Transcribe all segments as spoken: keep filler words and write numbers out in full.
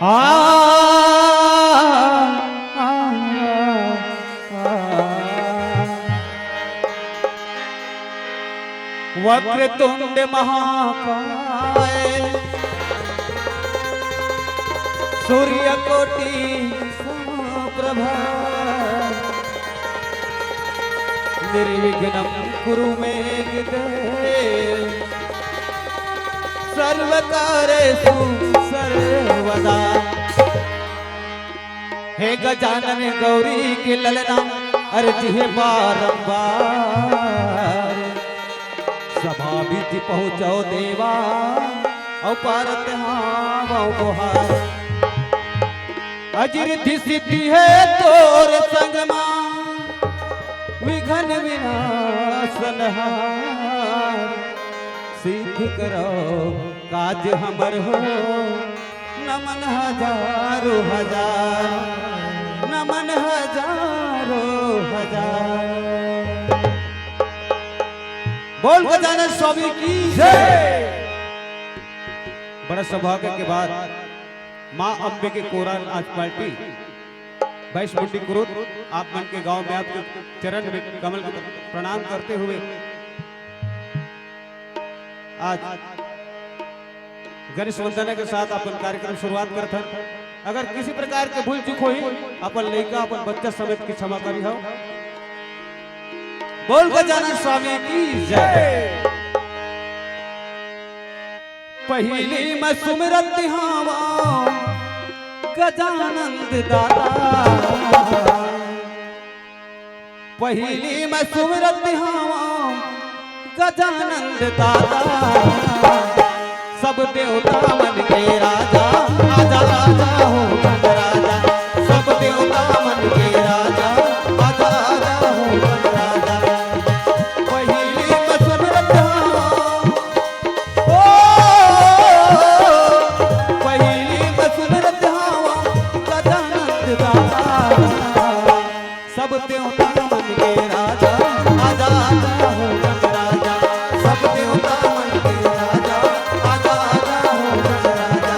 आ, आ, आ। वक्रतुंड महाकाय, सूर्यकोटि समप्रभ, निर्विघ्नं कुरु मे देव, सर्वकार्येषु सर्वदा। हे गजानन गौरी के ललना, अरजी हे बारंबार, सभा बीच पहुँचो देवा, अउ पारत हावंव गोहार। अज रिद्धि सिद्धि हे तोर संग मा, विघन विनाशनहार। सिद्ध करव काज हमर हो, नमन हजारों हजार, नमन हजारों हजार। बोल गजानन स्वामी की जय। बड़ा सौभाग्य के बाद माँ अम्बे के कोरा नाच पार्टी, बैस मुंडी कुरुद, आप मन के गांव में आपके चरण में कमल के प्रणाम करते हुए आज गणेश वंदना के साथ अपन कार्यक्रम शुरुआत करथन। अगर किसी प्रकार के भूल चूक होही, अपन लइका, अपन बच्चा समेत के क्षमा करिहव। बोल गजानन स्वामी की जय। पहिली मैं सुमिरत हावंव गजानंद दाता। पहिली मैं सुमिरत हावंव गजानंद दाता। सब देवता मन के राजा, आजा आजा हो गण राजा। सब देवता मन के राजा, आजा आजा हो गण राजा। पहिली मैं सुमिरत हावंव, ओ, पहिली मैं सुमिरत हावंव गजानंद दाता। सब देवता मन के राजा, आजा आजा हो गण राजा। सब देवता मन के राजा, आजा आजा हो गण राजा।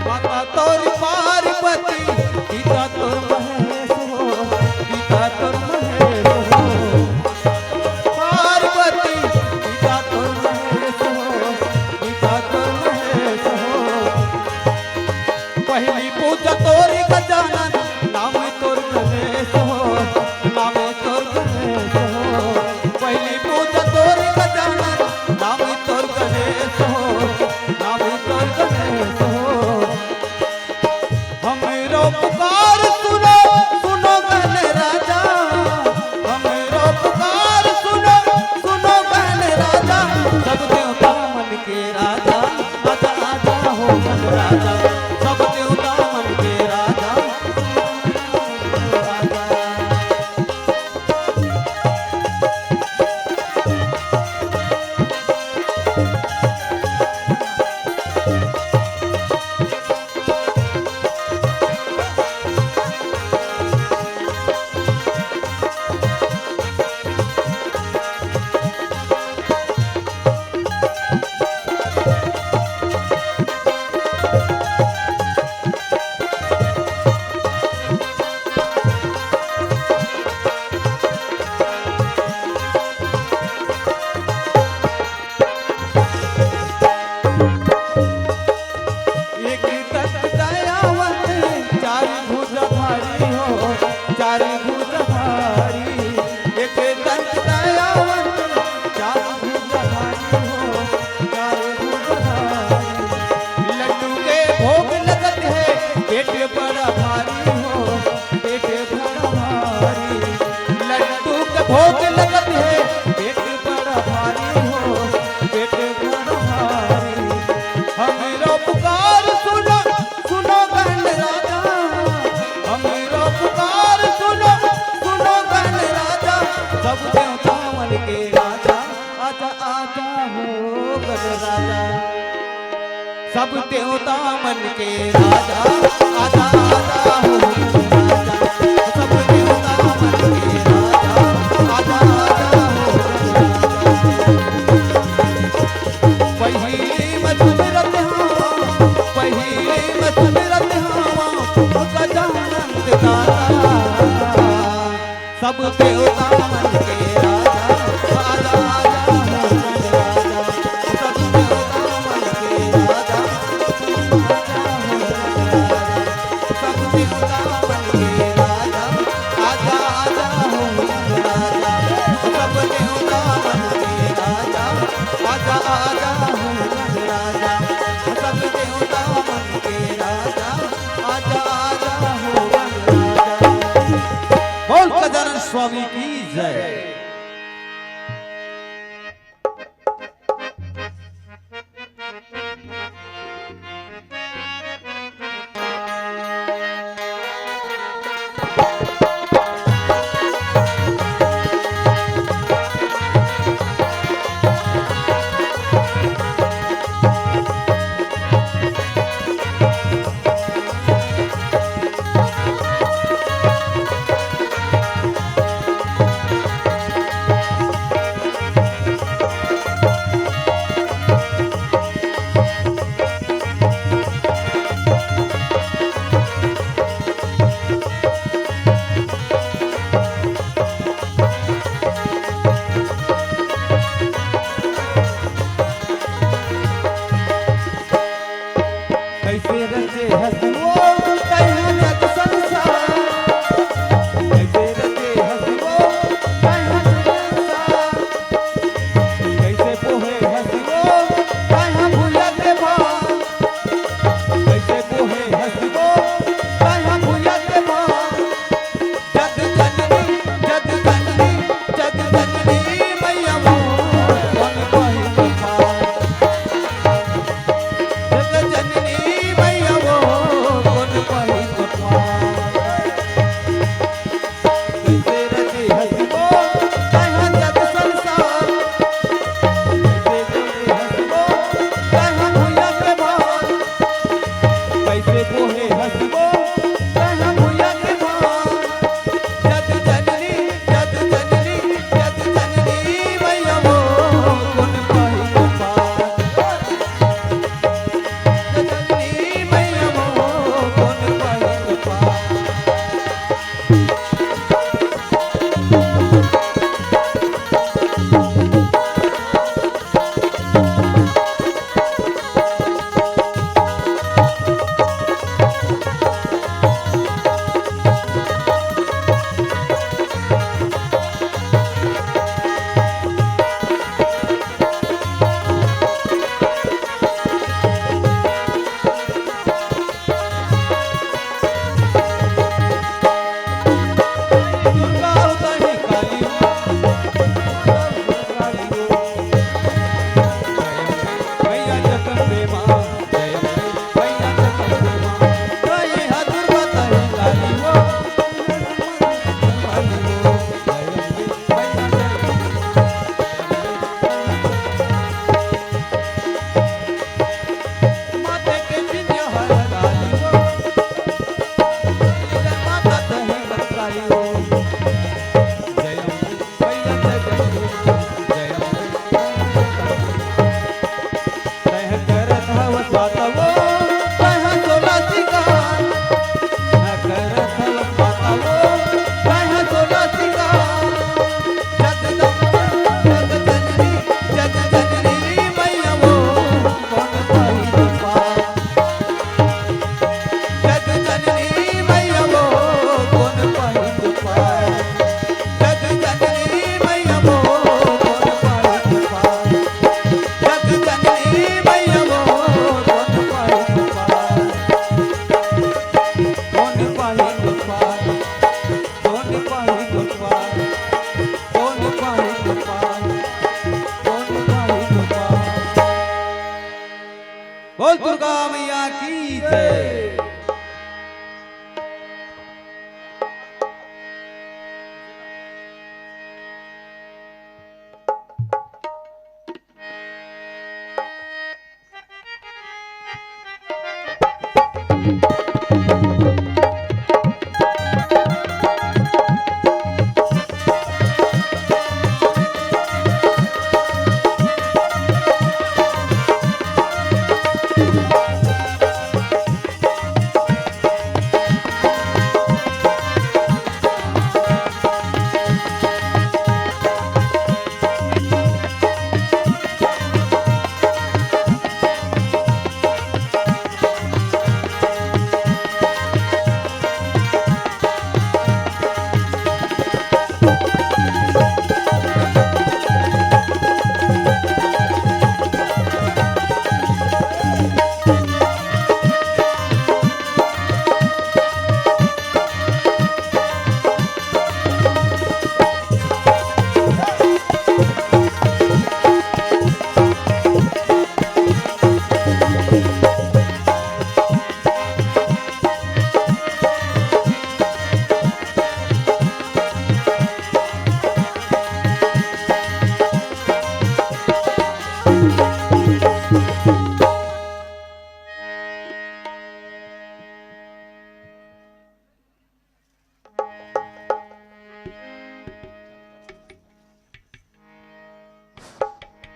माता तोर पार्वती, पिता तोर महेश हो, पिता तोर महेश हो। पार्वती, पिता तोर महेश हो, पिता तोर महेश हो। पहिली पूजा तोर गजानन, नाम तोर गणेश हो, नाम तोर गणेश हो। पहिली पूजा तोर गजानन, नाम तोर गणेश हो, नाम तोर गणेश हो। हमरो पुकार सुनो, सुनो गण राजा, हमरो पुकार सुनो, सुनो गण राजा। सब देवता मन के राजा, आजा आजा हो गण राजा। सब देवता मन के राजा, आजा। एक दंत दयावंत, चार भुजधारी हो, चार भुजधारी। एक दंत दयावंत, चार भुजधारी हो, चार भुजधारी। लड्डू के भोग लगत हे, पेट बड़ा भारी हो, पेट बड़ा भारी। लड्डू के भोग लगत हे, पेट बड़ा भारी हो, पेट बड़ा भारी। हमरो पुकार सुनो, सुनो गण राजा, हमरो पुकार सुनो, सुनो गण राजा। सब देवता मन के राजा, आजा आजा हो गण राजा। सब देवता मन के राजा, आजा आजा हो गण राजा। सब देवता मन के राजा, आजा आजा हो गण राजा। पहिली मैं सुमिरत हावंव, पहिली मैं सुमिरत हावंव गजानंद दाता। सब देवता मन के राजा, आजा, आजा, हो गणराजा। सब देवता मन के राजा, आजा, हो गणराजा। सब देवता मन के राजा, आजा, आजा, हो गणराजा। सब देवता मन के राजा, आजा, आजा, हो गणराजा। सब देवता मन के राजा, आजा, आजा, हो गणराजा। बोल गजानन स्वामी की जय। कैसे रचे हस वो तैं जग संसार, कैसे रचे हस वो तैं जग संसार, कैसे बोहे हस वो तैं भुइयां के भार, कैसे बोहे हस वो तैं भुइयां के भार। जग जननी, जग जननी, जग जननी मैया मोर, कोन पाही तुफान। जग जननी मैया मोर, कोन पाही तुफान। कैसे रचे हस वो तैं जग संसार, कैसे रचे हस वो तैं भुइयां के भार। कैसे बोहे हस वो तैं भुइयां के भार। जग जननी, जग जननी, जग जननी मैया मोर, कोन पाही तुफान। जग जननी मैया मोर, कोन पाही तुफान। जग जननी मैया मोर, कोन पाही तुफान। जग जननी मैया मोर, कोन पाही तुफान। जग जननी मैया मोर, कोन पाही तुफान। कोन पाही तुफान। कोन पाही तुफान। कोन पाही तुफान। कोन पाही तुफान। बोल दुर्गा मैया की जय।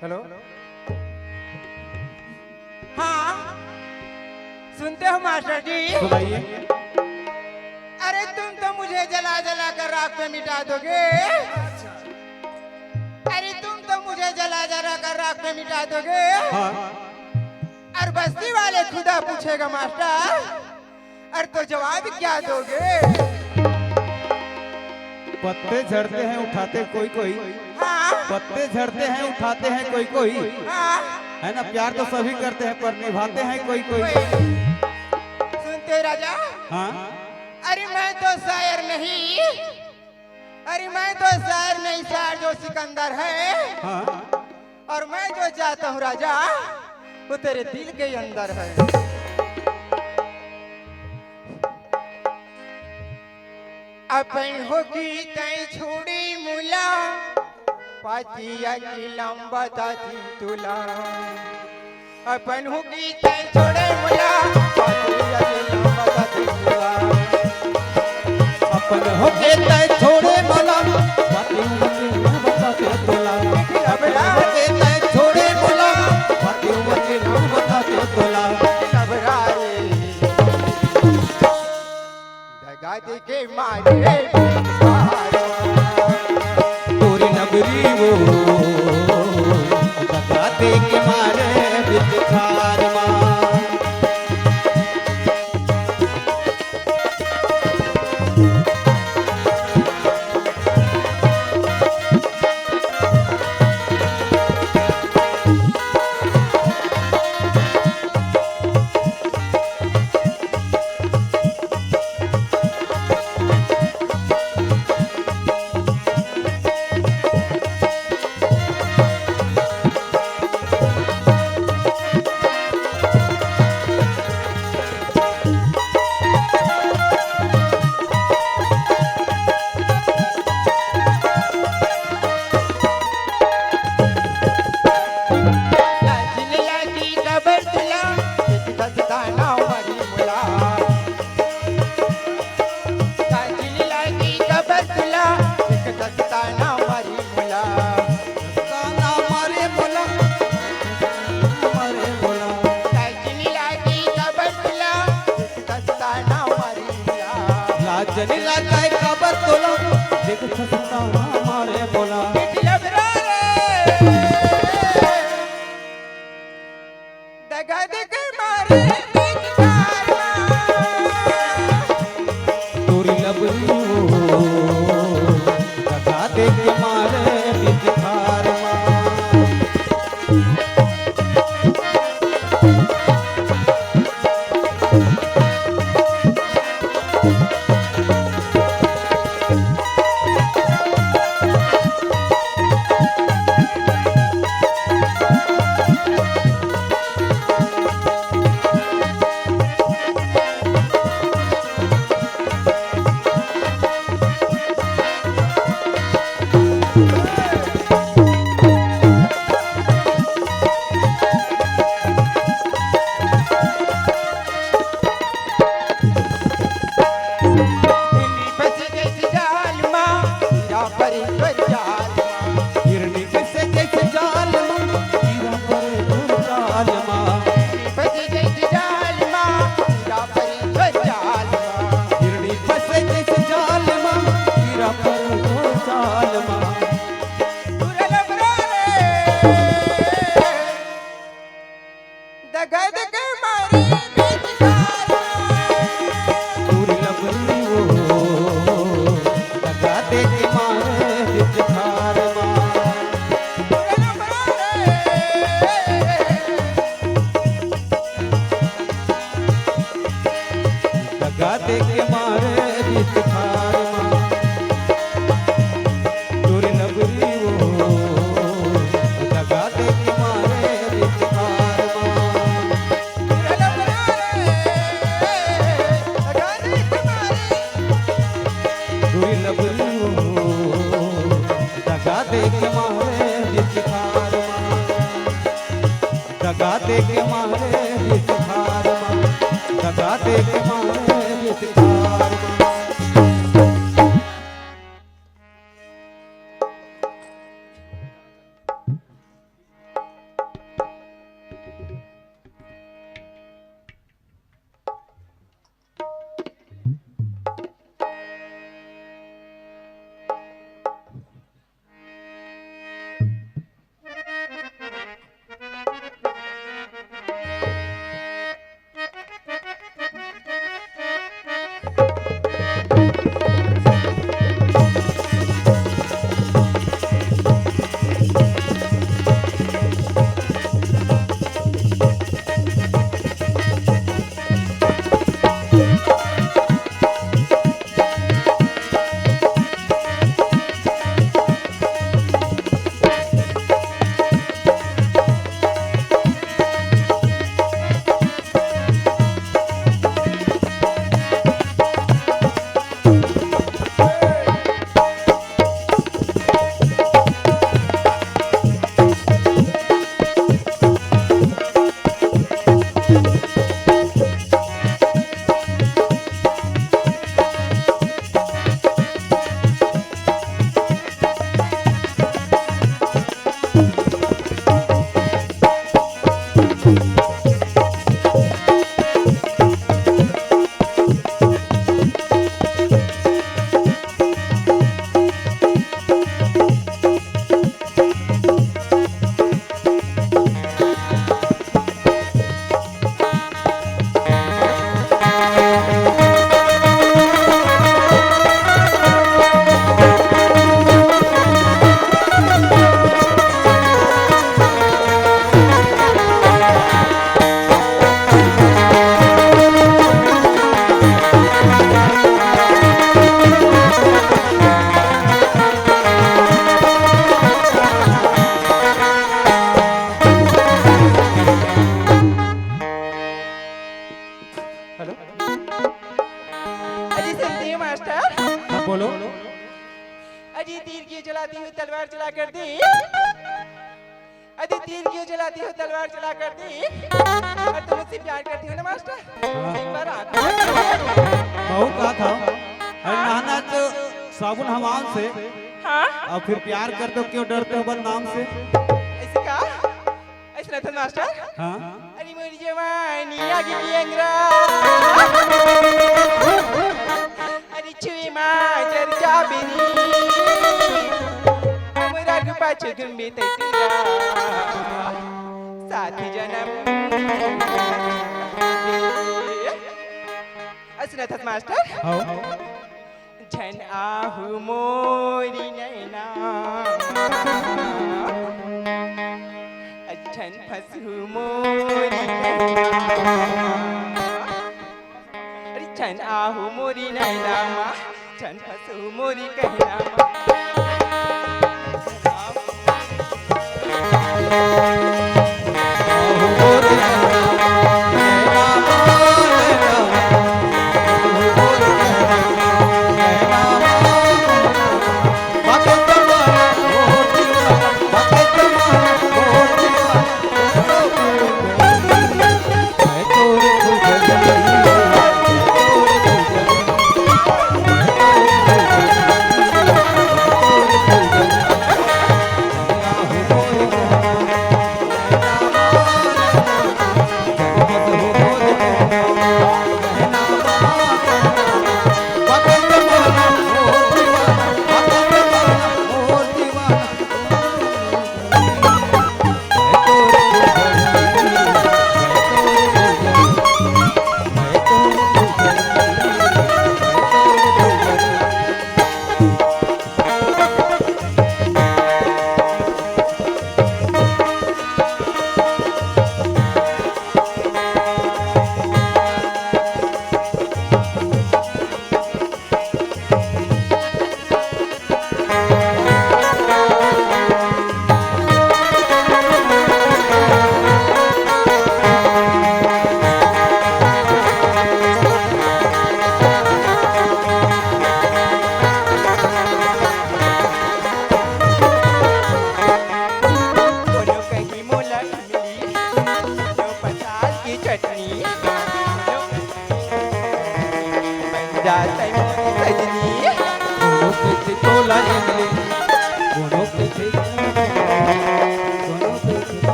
हेलो। हाँ, सुनते हो मास्टर जी? सुनाइए। अरे, तुम तो मुझे जला जला कर राख पे मिटा दोगे। अरे, तुम तो मुझे जला जला कर राख पे मिटा दोगे। हाँ। और बस्ती वाले खुदा पूछेगा, मास्टर, अरे तो जवाब क्या दोगे? पत्ते झड़ते हैं, उठाते कोई कोई। हाँ। पत्ते झड़ते हैं, उठाते हैं कोई कोई। हाँ। है ना, प्यार तो सभी करते हैं, पर निभाते हैं कोई कोई। कोई। सुनते हो राजा? हाँ। अरे मैं तो शायर नहीं, अरे मैं तो शायर नहीं, शायर जो सिकंदर है। हाँ। और मैं जो चाहता हूँ राजा, वो तेरे दिल के अंदर है। अपन होगी तैं छोड़े मोला, पातिया की लंबा ताती तुला। अपन होगी तैं छोड़े मोला, पातिया की लंबा ताती तुला। अपन होगे तैं छोड़े मोला, बातें बातें ना बता के तोला। अपन होगे तैं छोड़े मोला, बातें बातें ना बता के तोला। दगा दे के मारे तोरी नगरी वो, दगा दे के मारे बिच खार मा। लाज नइ लागय काबर तोला, देख सस्ता मारे मोला। दगा दे के मारे बिच खार मा। तोरी लबरी वो, दगा दे के मारे बिच खार मा। के मारे बिच खार मा। दगा दे के मारे बिच खार मा। तोर नगरी वो दगा दे के मारे बिच खार मा। दूरी नगरी हो, दगा दे के मारे बिच खार मा। दगा दे के मारे बिच खार मा। दगा दे के मारे बिच खार मा। हेलो। अजी सुनती हो मास्टर? हाँ, बोलो। अजी तीर क्यों चलाती हो, तलवार चला कर दी। अजी तीर क्यों चलाती हो, तलवार चला कर दी। और तुम मुझसे प्यार करती हो ना मास्टर? हाँ। एक बार आके बहू कहा था, अरे हाँ। नहाना तो साबुन हमाम से। हाँ। और फिर प्यार कर दो, क्यों डरते हो बदनाम से? ऐसे कहा? अइसने तो मास्टर। हाँ। अरे मोर जवानी आगे की अंगरा। अरे छुई मा जर जाबेरी। हमरा के पाछे घूमे तैतीरा। साथी जनम। अइसने तो मास्टर। हाँ। झन आहू मोरी नैना, झन फसहू मोरी कहना। अरे झन आहू मोरी नैना मा, झन फसहू मोरी कहना मा।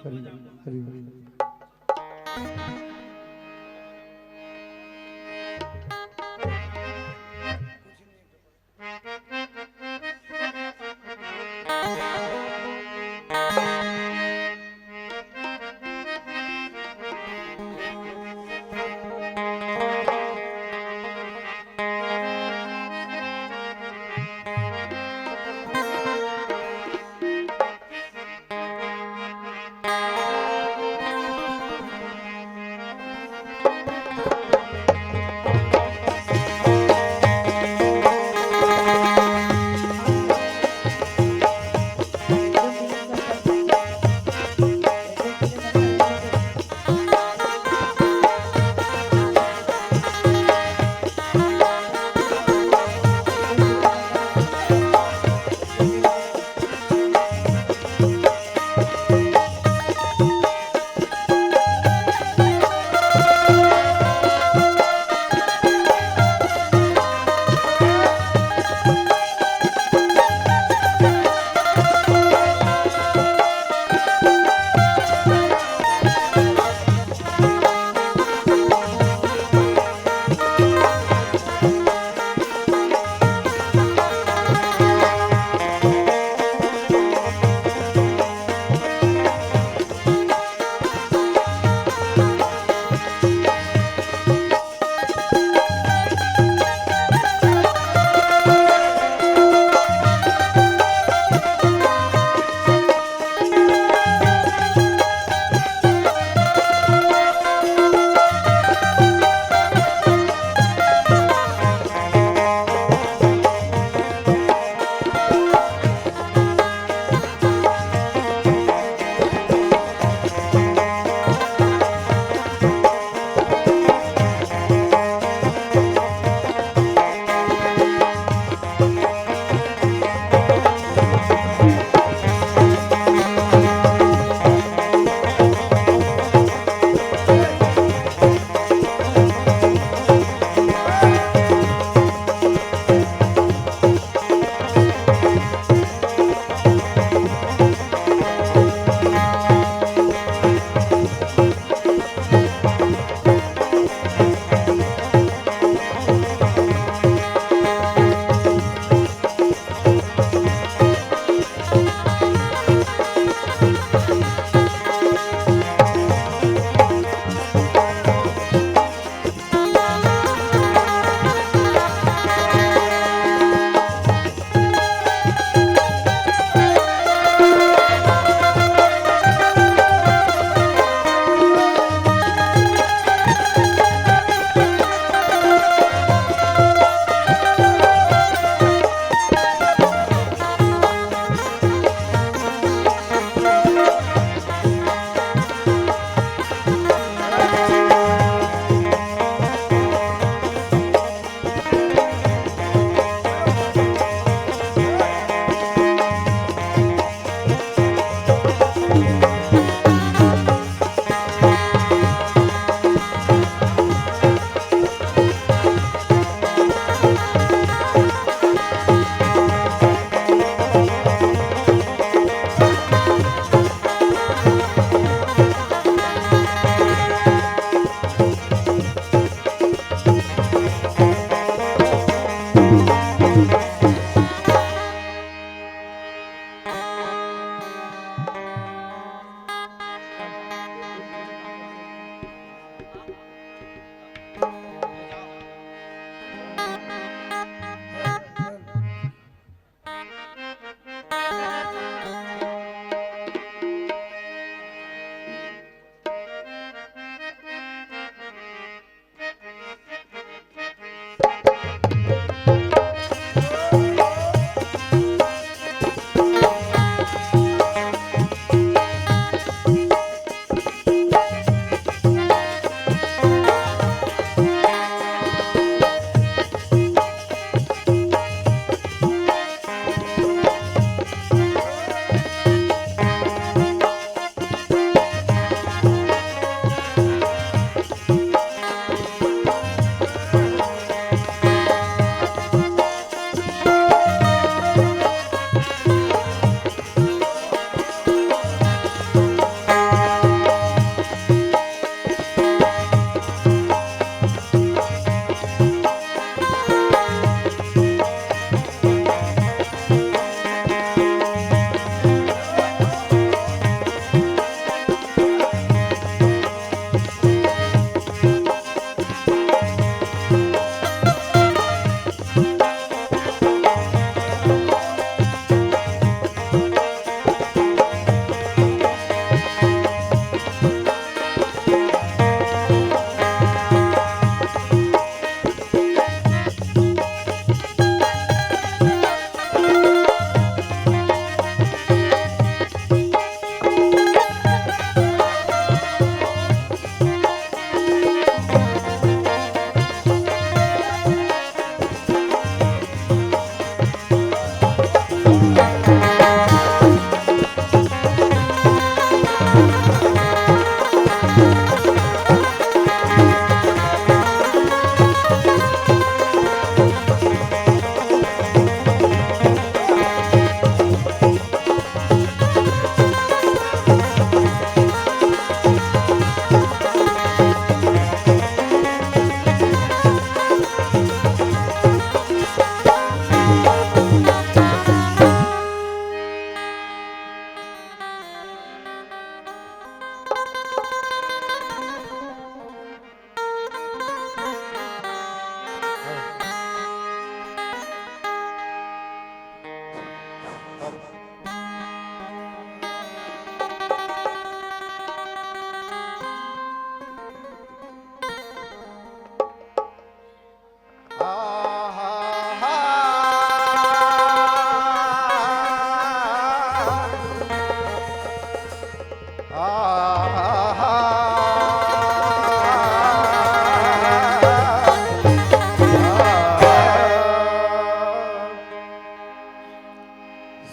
हरि हरि।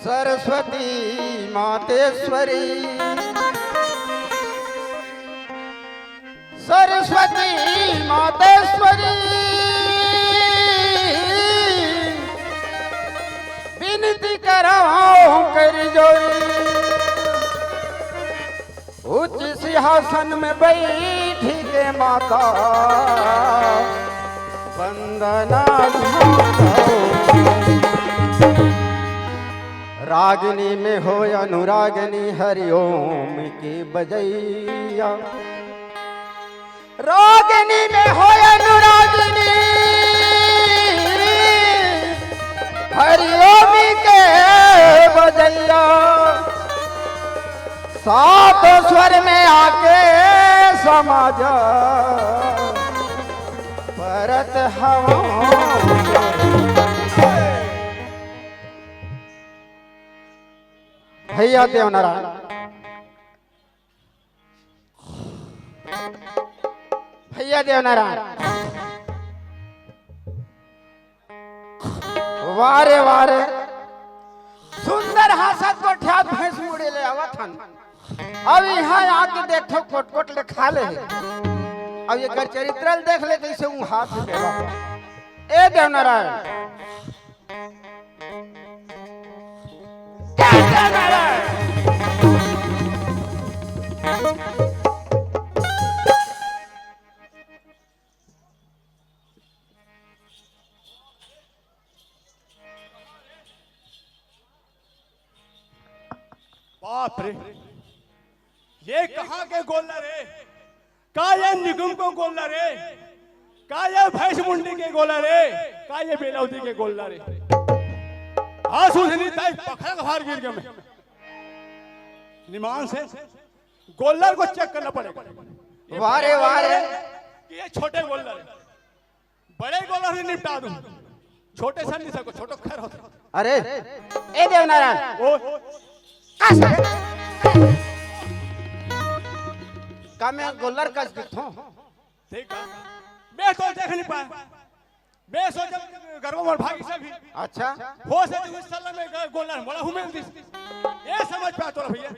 सरस्वती मातेश्वरी, सरस्वती मातेश्वरी, विनती करहूं कर जोरी। उच्च सिंहासन में बैठी के माता वंदना। रागिनी में हो अनुरागिनी, हरिओम के बजैया। रागिनी में हो अनुरागिनी, हरिओम के बजैया। सात स्वर में आके समाजा परत हवा। भैया देवनारायण, भैया देवनारायण, वाह रे वाह रे, सुंदर हंसत गोठियात भैंस मुड़ी ले आवत हन। अब इहां आके देखो, कोट कोट ले खा ले हे। अब एकर चरित्र ल देख ले, कैसे ऊं हाथ देवा। ए देवनारायण, बाप रे, ये कहाँ के गोल्लर हे? का ये निगम को गोल्लर हे? का ये भैंस मुंडी के गोल्लर हे? का ये बेलौदी के गोल्लर हे? हाँ, सुधनी ताई पखरा के भार गिर गया मैं। निमान से गोल्लर को चेक करना पड़ेगा। वाह रे, वाह रे। कि ये छोटे गोल्लर हे। बड़े गोल्लर से निपटा दूं, छोटे से नहीं सको, छोटो खैर होता। अरे, ए देवनारायण, ओ, कस का मैं गोल्लर कस दिखथों? देख, मैं तो देख नहीं पाया। मैं सोचा गरबा मोर भागी से भी। अच्छा। हो से तो इस साल में ग-, गोल्लर मोला हूँ मिल दिस। ये समझ पा तोरा भैया।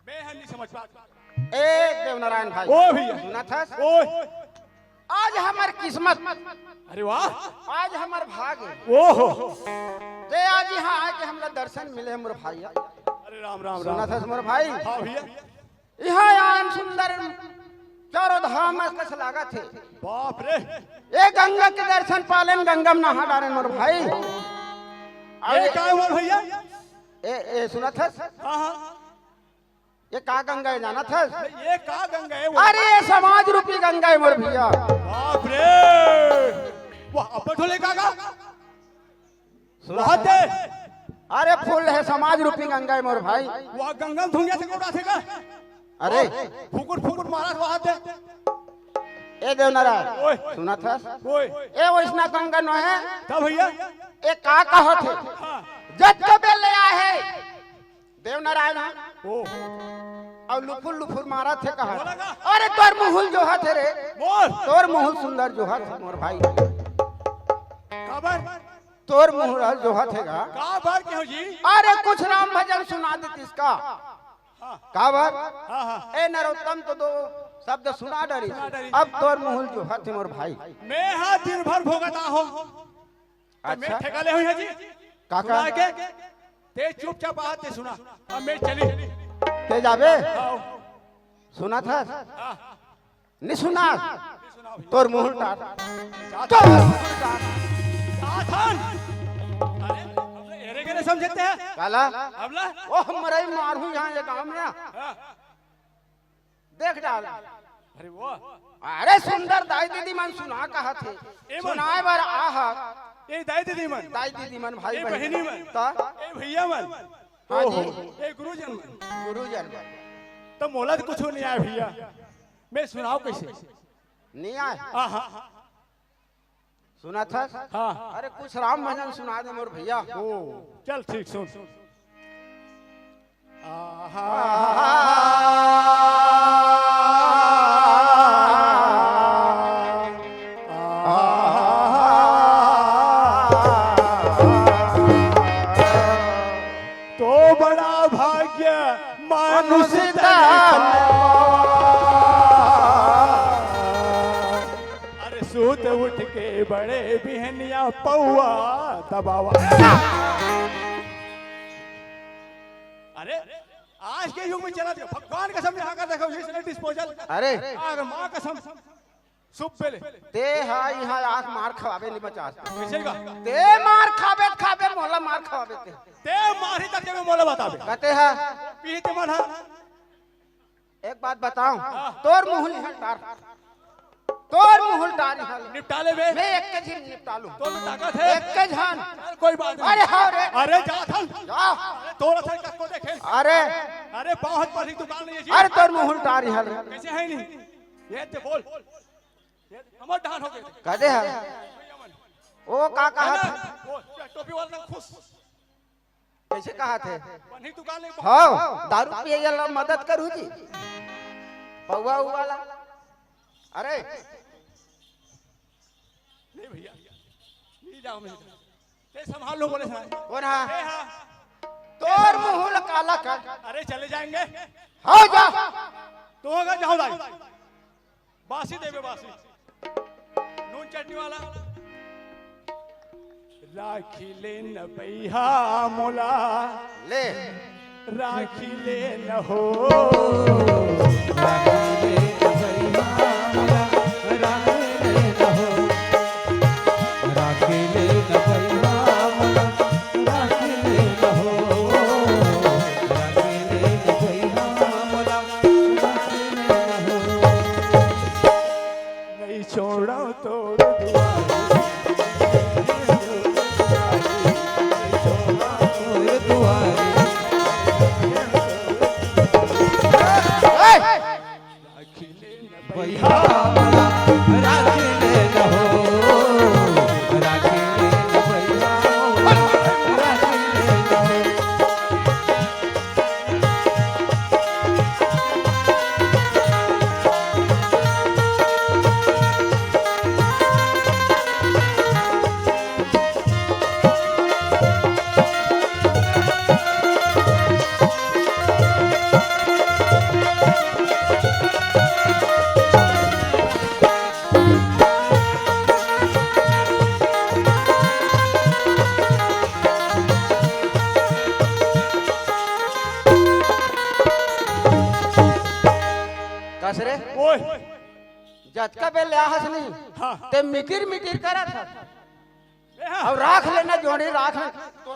मैं है नहीं समझ पा। ए देवनारायण भाई। ओ भैया। सुनत हस? ओ। आज हमर किस्मत। अरे वाह। आज हमर भाग हे। ओहो। जे आज इहां आके हमला दर्शन मिले मोर भाई। अरे राम, राम, राम। सुनत हस मोर भाई? हाँ भैया। इहां आयन सुंदर चारों धाम कस लागत हे। बाप रे। ए गंगा के दर्शन पालेन, गंगा में नहा डारेन मोर भाई। ये का हे मोर भैया? ए, ए, सुनत हस? हाँ, हाँ। ये का गंगा हे जानत हस? ये का गंगा हे वो? अरे ये समाज रूपी गंगा हे मोर भैया। बाप रे, वाह, अब तो लेगा का? वहाँ ते। अरे फुल हे समाज रूपी गंगा हे मोर भाई। वाह, गंगा में धुंगिया से कोड़ा थे का? अरे। फुकुर फुकुर मारा वहाँ ते। ए देवनारायण, ओए। सुनत हस? ओए। ए वैसना गंगा नोहे। का भैया? ए का कहत हे? हाँ। जतका बेर ले आए हे देवनारायण हा। ओ। अउ लुफुर लुफुर मारत हे कहा। बोला का? अरे तोर मुहुल जोहत हे रे। बोल। तोर मुहुल सुंदर जोहत हे मोर भाई। काबर? तोर मुहुल जोहत हे गा। काबर के हो जी? अरे कुछ राम भजन सुना देतिस का। हाँ। काबर? हाँ, हाँ। ए नरोत्तम तो दो शब्द सुना डरिस। सुना डरिस। अब तोर मुहुल जोहत हे मोर भाई। मैं हा दिन भर भोगत आहों। अच्छा। मैं ठेका ले होई है जी। काका। सुना के, ते चुपचाप आ, ते सुना। अब मैं चली। ते जाबे? आओ। सुनत हस? हाँ। नहीं सुना? नहीं सुना भैया। तोर मुहुल टार। जात तोर हन। मुहुल टार। जात हन। अरे, अब ले एरे के नहीं समझते हैं? काला? अब ला? ओह, मरई मारहूं यहाँ ये गांव में। हाँ। देख डाल। अरे वाह। अरे सुंदर दाई दीदी मन सुना कहत हे। ए मन। सुनाए बर आहा। ए दाई दीदी मन। दाई दीदी मन, भाई ए बहिनी। बहिनी मन। त? ए भैया मन। हाँ जी। ओहो, ए गुरुजन मन। गुरुजन मन। त मोला तो कुछ नहीं आया भैया। मैं सुनाओ कैसे? नहीं आए? आहा। सुनत हस? हाँ। अरे कुछ राम भजन सुना दे मोर भैया। ओ, चल ठीक सुन। आहा। बड़े बिहनिया पौआ दबावा। अरे, आज के युग में चला दे, भगवान कसम यहाँ का देखो, इसने डिस्पोजल। अरे। अगर माँ कसम, सुप पे ले। ते हा यहाँ आँख मार खवाबे नहीं बचा। कैसे का? ते मार खाबे, खाबे, मोला मार खवाबे ते। ते मारी तक में मोला बताबे। कहते हा। पीते मन हा। एक बात बताऊं, हाँ। तोर मुंह निहल टार, तोर मुंह टार निहल। निपटा ले बे। मैं एक के झिन निपटा लूं। तोर में ताकत है। एक के झन। अरे कोई बात नहीं। अरे हाँ रे। अरे जा थन। जा। अरे तोर असर कस को देखे। अरे। अरे बहुत बड़ी दुकान नहीं है जी। अरे तोर मुंह टार निहल। कैसे है नहीं? ये ते बोल। ये हमर डहान हो गए। कदे है? ओ का कहा था? वो टोपी वाला ना खुश। कैसे कहा थे? बनी दुकान ले। हाँ, दारू पिए वाला मदद करू जी। पौवा वाला। अरे। नहीं भैया, नहीं जाओ मैं। ते संभाल लो बोले साहब। कौन हा? ए हा। तोर मुंह काला कर। अरे चले जाएंगे। हाँ जा। तो अगर जाओ दाई। बासी देवे बासी। नून चटनी वाला। राखी ले न भैया मोला। ले। राखी ले न हो। राखी ले न भैया मोला, राखी ले न हो। राखी ले न भैया मोला, राखी ले न हो। राखी ले न भैया मोला, राखी ले न हो। नहीं छोड़ा तोर दुआरी, नहीं छोड़ा तोर दुआरी। भैया मोला राखी ले न हो, राखी ले न भैया मोला राखी ले न हो। कस रे? ओए। जतका बेर ले आहस नहीं, हाँ। ते मिटिर मिटिर करत हस। ए हाँ। अब राख लेना जोड़ी, राख ले। तो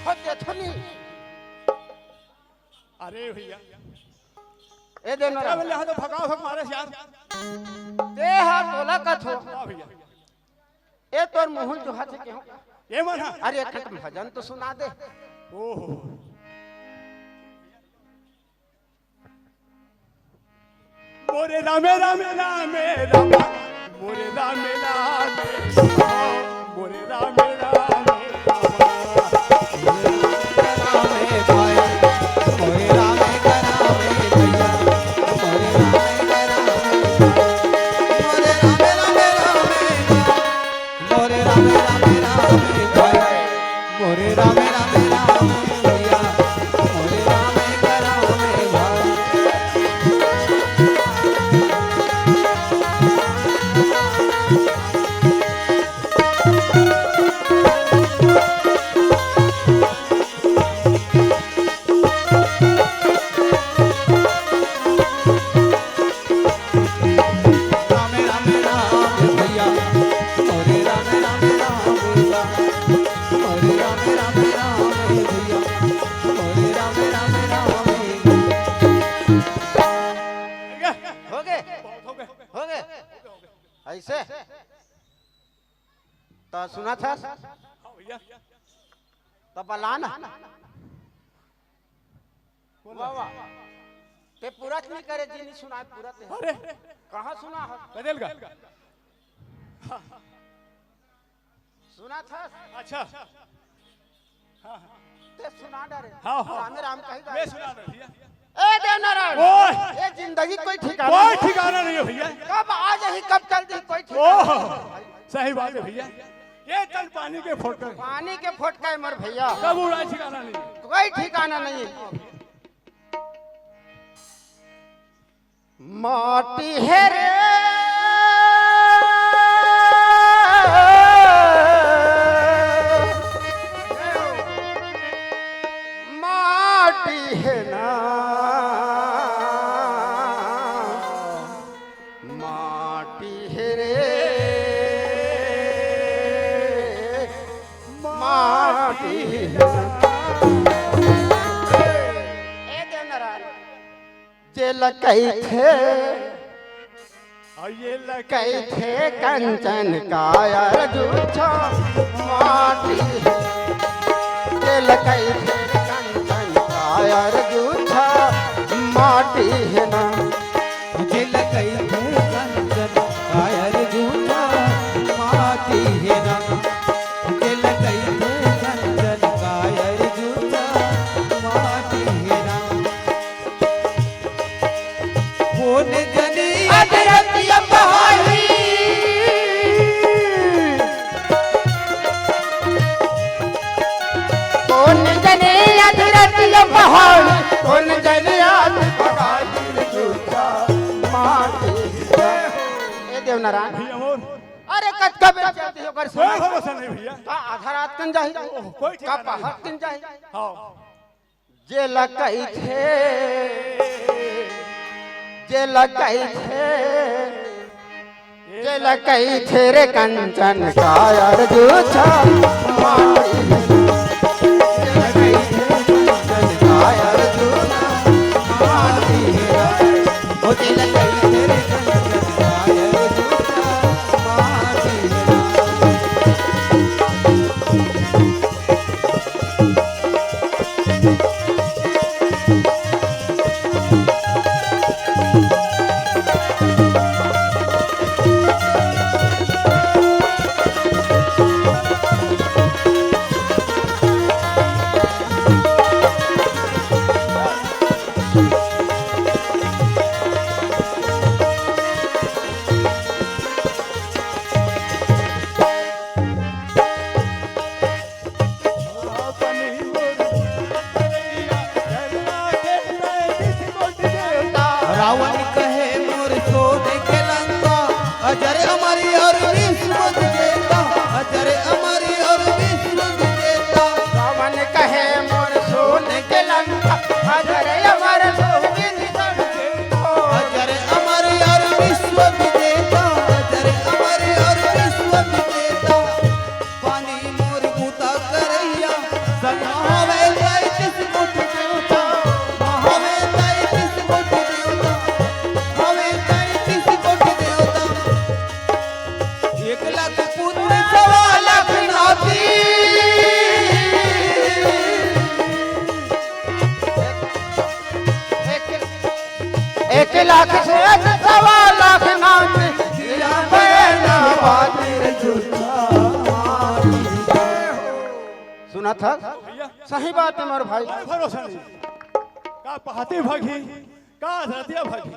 हट देखो नहीं। अरे भैया। ए देना जतका बेर ले यहाँ तो भगाओ, भग मारे यार। ते हा तोला कथो। हाँ भैया। ए तोर मुंह जो हाथ के हो। ये मन हा। अरे एक ठन भजन तो सुना दे। ओहो। मोरे रामे रामे रामे रामा, मोरे रामे रामे रामा, मोरे रामे रामे रामा। हो गए? हो गए? ऐसे? तो सुना था? हाँ भैया। तो बला ना। वाह, वाह। ते पूरा नहीं करे, जी नहीं सुना, पूरा ते। अरे। कहाँ सुना है? बदल का? सुना था? अच्छा। हाँ, हाँ। ते सुना डरे। हाँ, हाँ। रामे राम कही मैं गाए। सुना दे भैया। ए देवनारायण, ओए! ये जिंदगी कोई ठिकाना कोई नहीं। ठिकाना नहीं है भैया। कब आ जाही, कब चल जाही, कोई ठिकाना ओह! नहीं। सही बात है भैया। ये तन पानी के फोटका है। पानी के फोटका है मर भैया। कब उड़ा ठिकाना नहीं। कोई ठिकाना नहीं। माटी है रे। तेला कहिथे, अउ ये ल कहिथे कंचन काया रे झूठा माटी हे। तेला कहिथे कंचन काया रे झूठा माटी हे ना। तेला कहिथे कंचन काया रे झूठा माटी हे ना। तेला कहिथे कंचन काया रे झूठा माटी हे ना। कोन जनी अधरतिया पहाड़ी। कोन जनी अधरतिया पहाड़ी। कोन जनी अध पहाड़ी झूठा माटी। ए देवनारायण। भैया मोर। अरे कतका बेर चलती हो कर कोई सुना। भरोसा नहीं भैया। का आधा रात कन जाही? ओह, कोई का ठिकाना नहीं। पहाड़ कन जाही? हाँ। जेला कहिथे, जेला कहिथे, जेला कहिथे रे कंचन काया रे झूठा माटी। जेला कहिथे रे कंचन काया रे झूठा माटी। ओ जेला कहिथे रे कंचन काया रे झूठा माटी। रावण कहे मोर सोने के लंका, अजर अमर और विश्व विजेता, अजर अमर और विश्व विजेता। रावण कहे मोर सोने के लंका, अजर अमर और विश्व विजेता। अजर अमर और विश्व विजेता, अजर अमर और विश्व विजेता। पानी मोर बूता करैया, संग हवे तैंतीस कोटि देवता, हवे तैंतीस कोटि देवता, हवे तैंतीस कोटि देवता। एक लाख पुत्र सवा लाख नाती। एक, एक लाख से सवा लाख नाती, जिया बहना बाती रे झूठा। सुना था? भैया। सही बात है मोर भाई। कोई भरोसा नहीं। का पहाती भागी, का धरतिया भागी।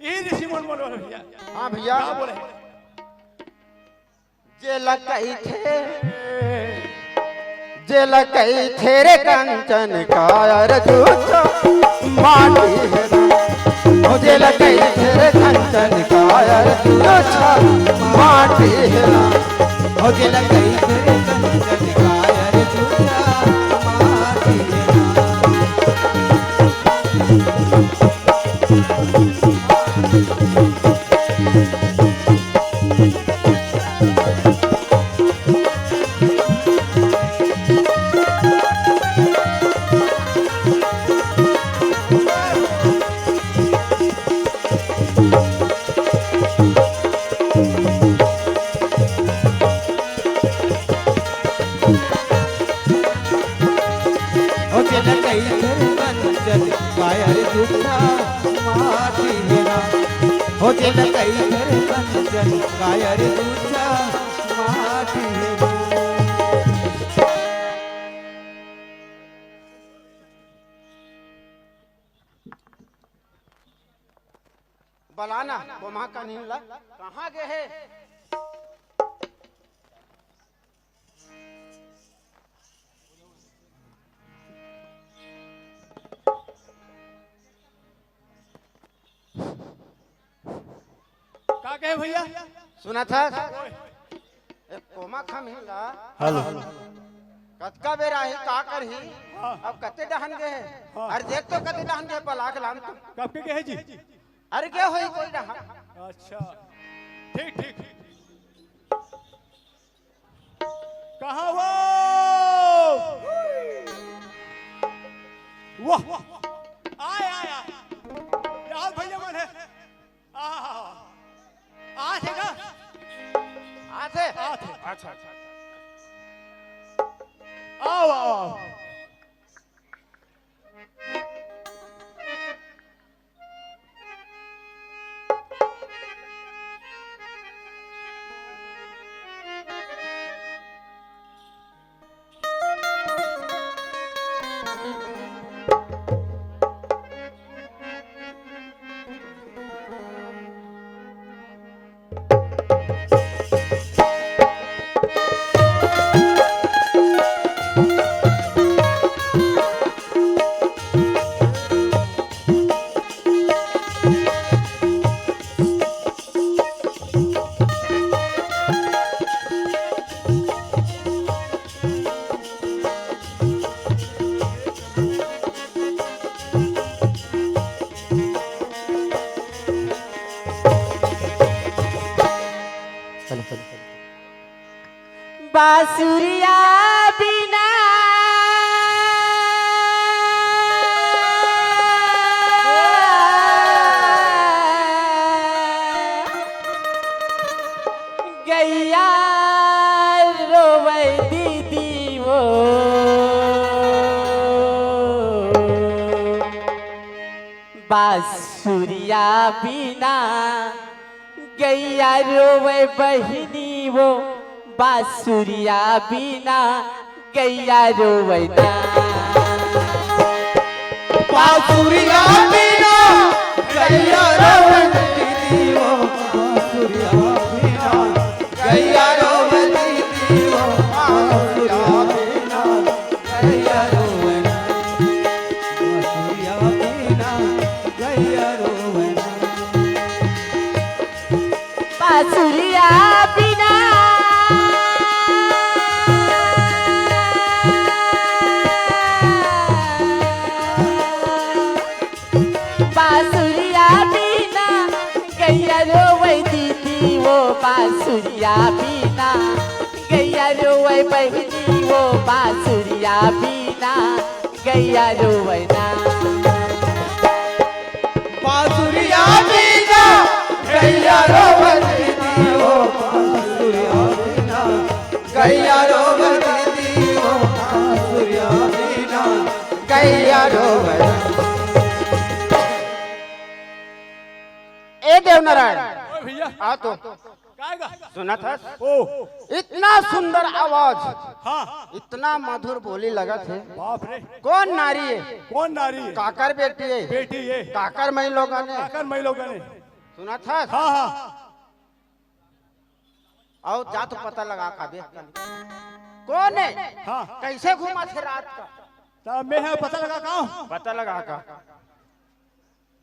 यही ऋषि मन बोल रहे भैया। हाँ भैया। का बोले? जेला कहिथे, जेला कहिथे रे कंचन काया रे झूठा माटी हे ना। ओ जेला कहिथे रे कंचन काया रे झूठा माटी हे ना। ओ जेला कहिथे रे कंचन काया रे झूठा माटी हे ना। ओ जेला कहिथे कंचन काया रे झूठा माटी हे ना। ओ जेला कहिथे कंचन काया रे झूठा माटी हे ना। बलाना, कोमा कन्हिन ला, कहाँ गे हे? का कहे भैया? सुना था? ए, कोमा खम्ही ला। हेलो। कतका बेर आही, का करही? हाँ। अब कते डहन गे हे? हाँ। अरे देख तो कते डहन गे, बलाक लान तू। कब के गे हे जी? अरे के होई कोई डहन? अच्छा। ठीक, ठीक। कहाँ हो? वाह। आय, आय, आय। आओ भैया मन हे। आ, आ थे ना? आ थे? आ थे। अच्छा, अच्छा, अच्छा। आओ, आओ, आओ। बांसुरिया बिना गैया रोवै दीदी वो। बांसुरिया बिना गैया रोवै बहिनी वो, बांसुरिया बिना गैया रोवै ना। बांसुरिया बिना गैया रोवै दीदी वो, बांसुरिया बिना गैया रोवै दीदी वो, बांसुरिया बिना गैया रोवै ना। बांसुरिया बिना गैया रोवै ना। बांसुरिया बिना। बांसुरिया बिना गैया रोवै दीदी वो, बांसुरिया बिना गैया रोवै बहिनी वो, बांसुरिया बिना गैया रोवै ना। बांसुरिया बिना गैया रोवै दीदी वो, बांसुरिया बिना गैया रोवै दीदी वो, बांसुरिया बिना गैया रोवै ना। ए देवनारायण, ओ भैया। आ तो। काय गा? सुनत हस? ओ। इतना सुंदर आवाज, हाँ। इतना मधुर बोली लगत हे। बाप रे। कोन नारी हे? कोन नारी हे? काकर बेटी हे? बेटी हे। काकर मइलोगन हे? काकर मइलोगन हे? सुनत हस? हाँ, हाँ। अउ जा तो पता लगा का बे। कोन हे? हाँ। कइसे घूमत हे रात का? त मैं ह पता लगा का? पता लगा का?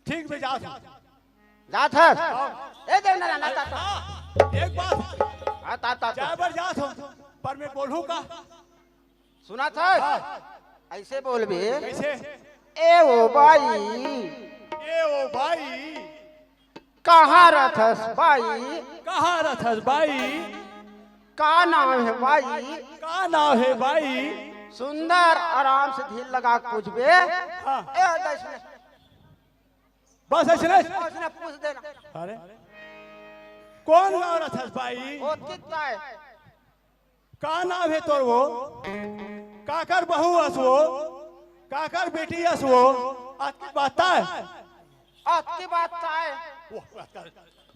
ठीक बे, जात हूँ। जात हस? हाँ। ए देवनारायण, ना ता, ता। हाँ, एक बात। हाँ, ता, ता, ता। जाए बर जात हूँ, पर मैं बोलूँ का? सुनत हस? हाँ। अइसे बोलबे। कइसे? ए O by. A O by. कहाँ रथस बाई? कहाँ रथस बाई? का नाम हे बाई? का नाम हे बाई? सुंदर आराम से धीर लगा के पूछबे। हाँ। ए, दस मिनट। बस अइसने? अइसने पूछ देना। अरे, कोन गाँव रथस बाई? ओ कितना हे? का नाम हे तोर वो? काकर बहू अस वो? काकर बेटी अस वो? अतकी बात हे? अतकी बात हे? वो,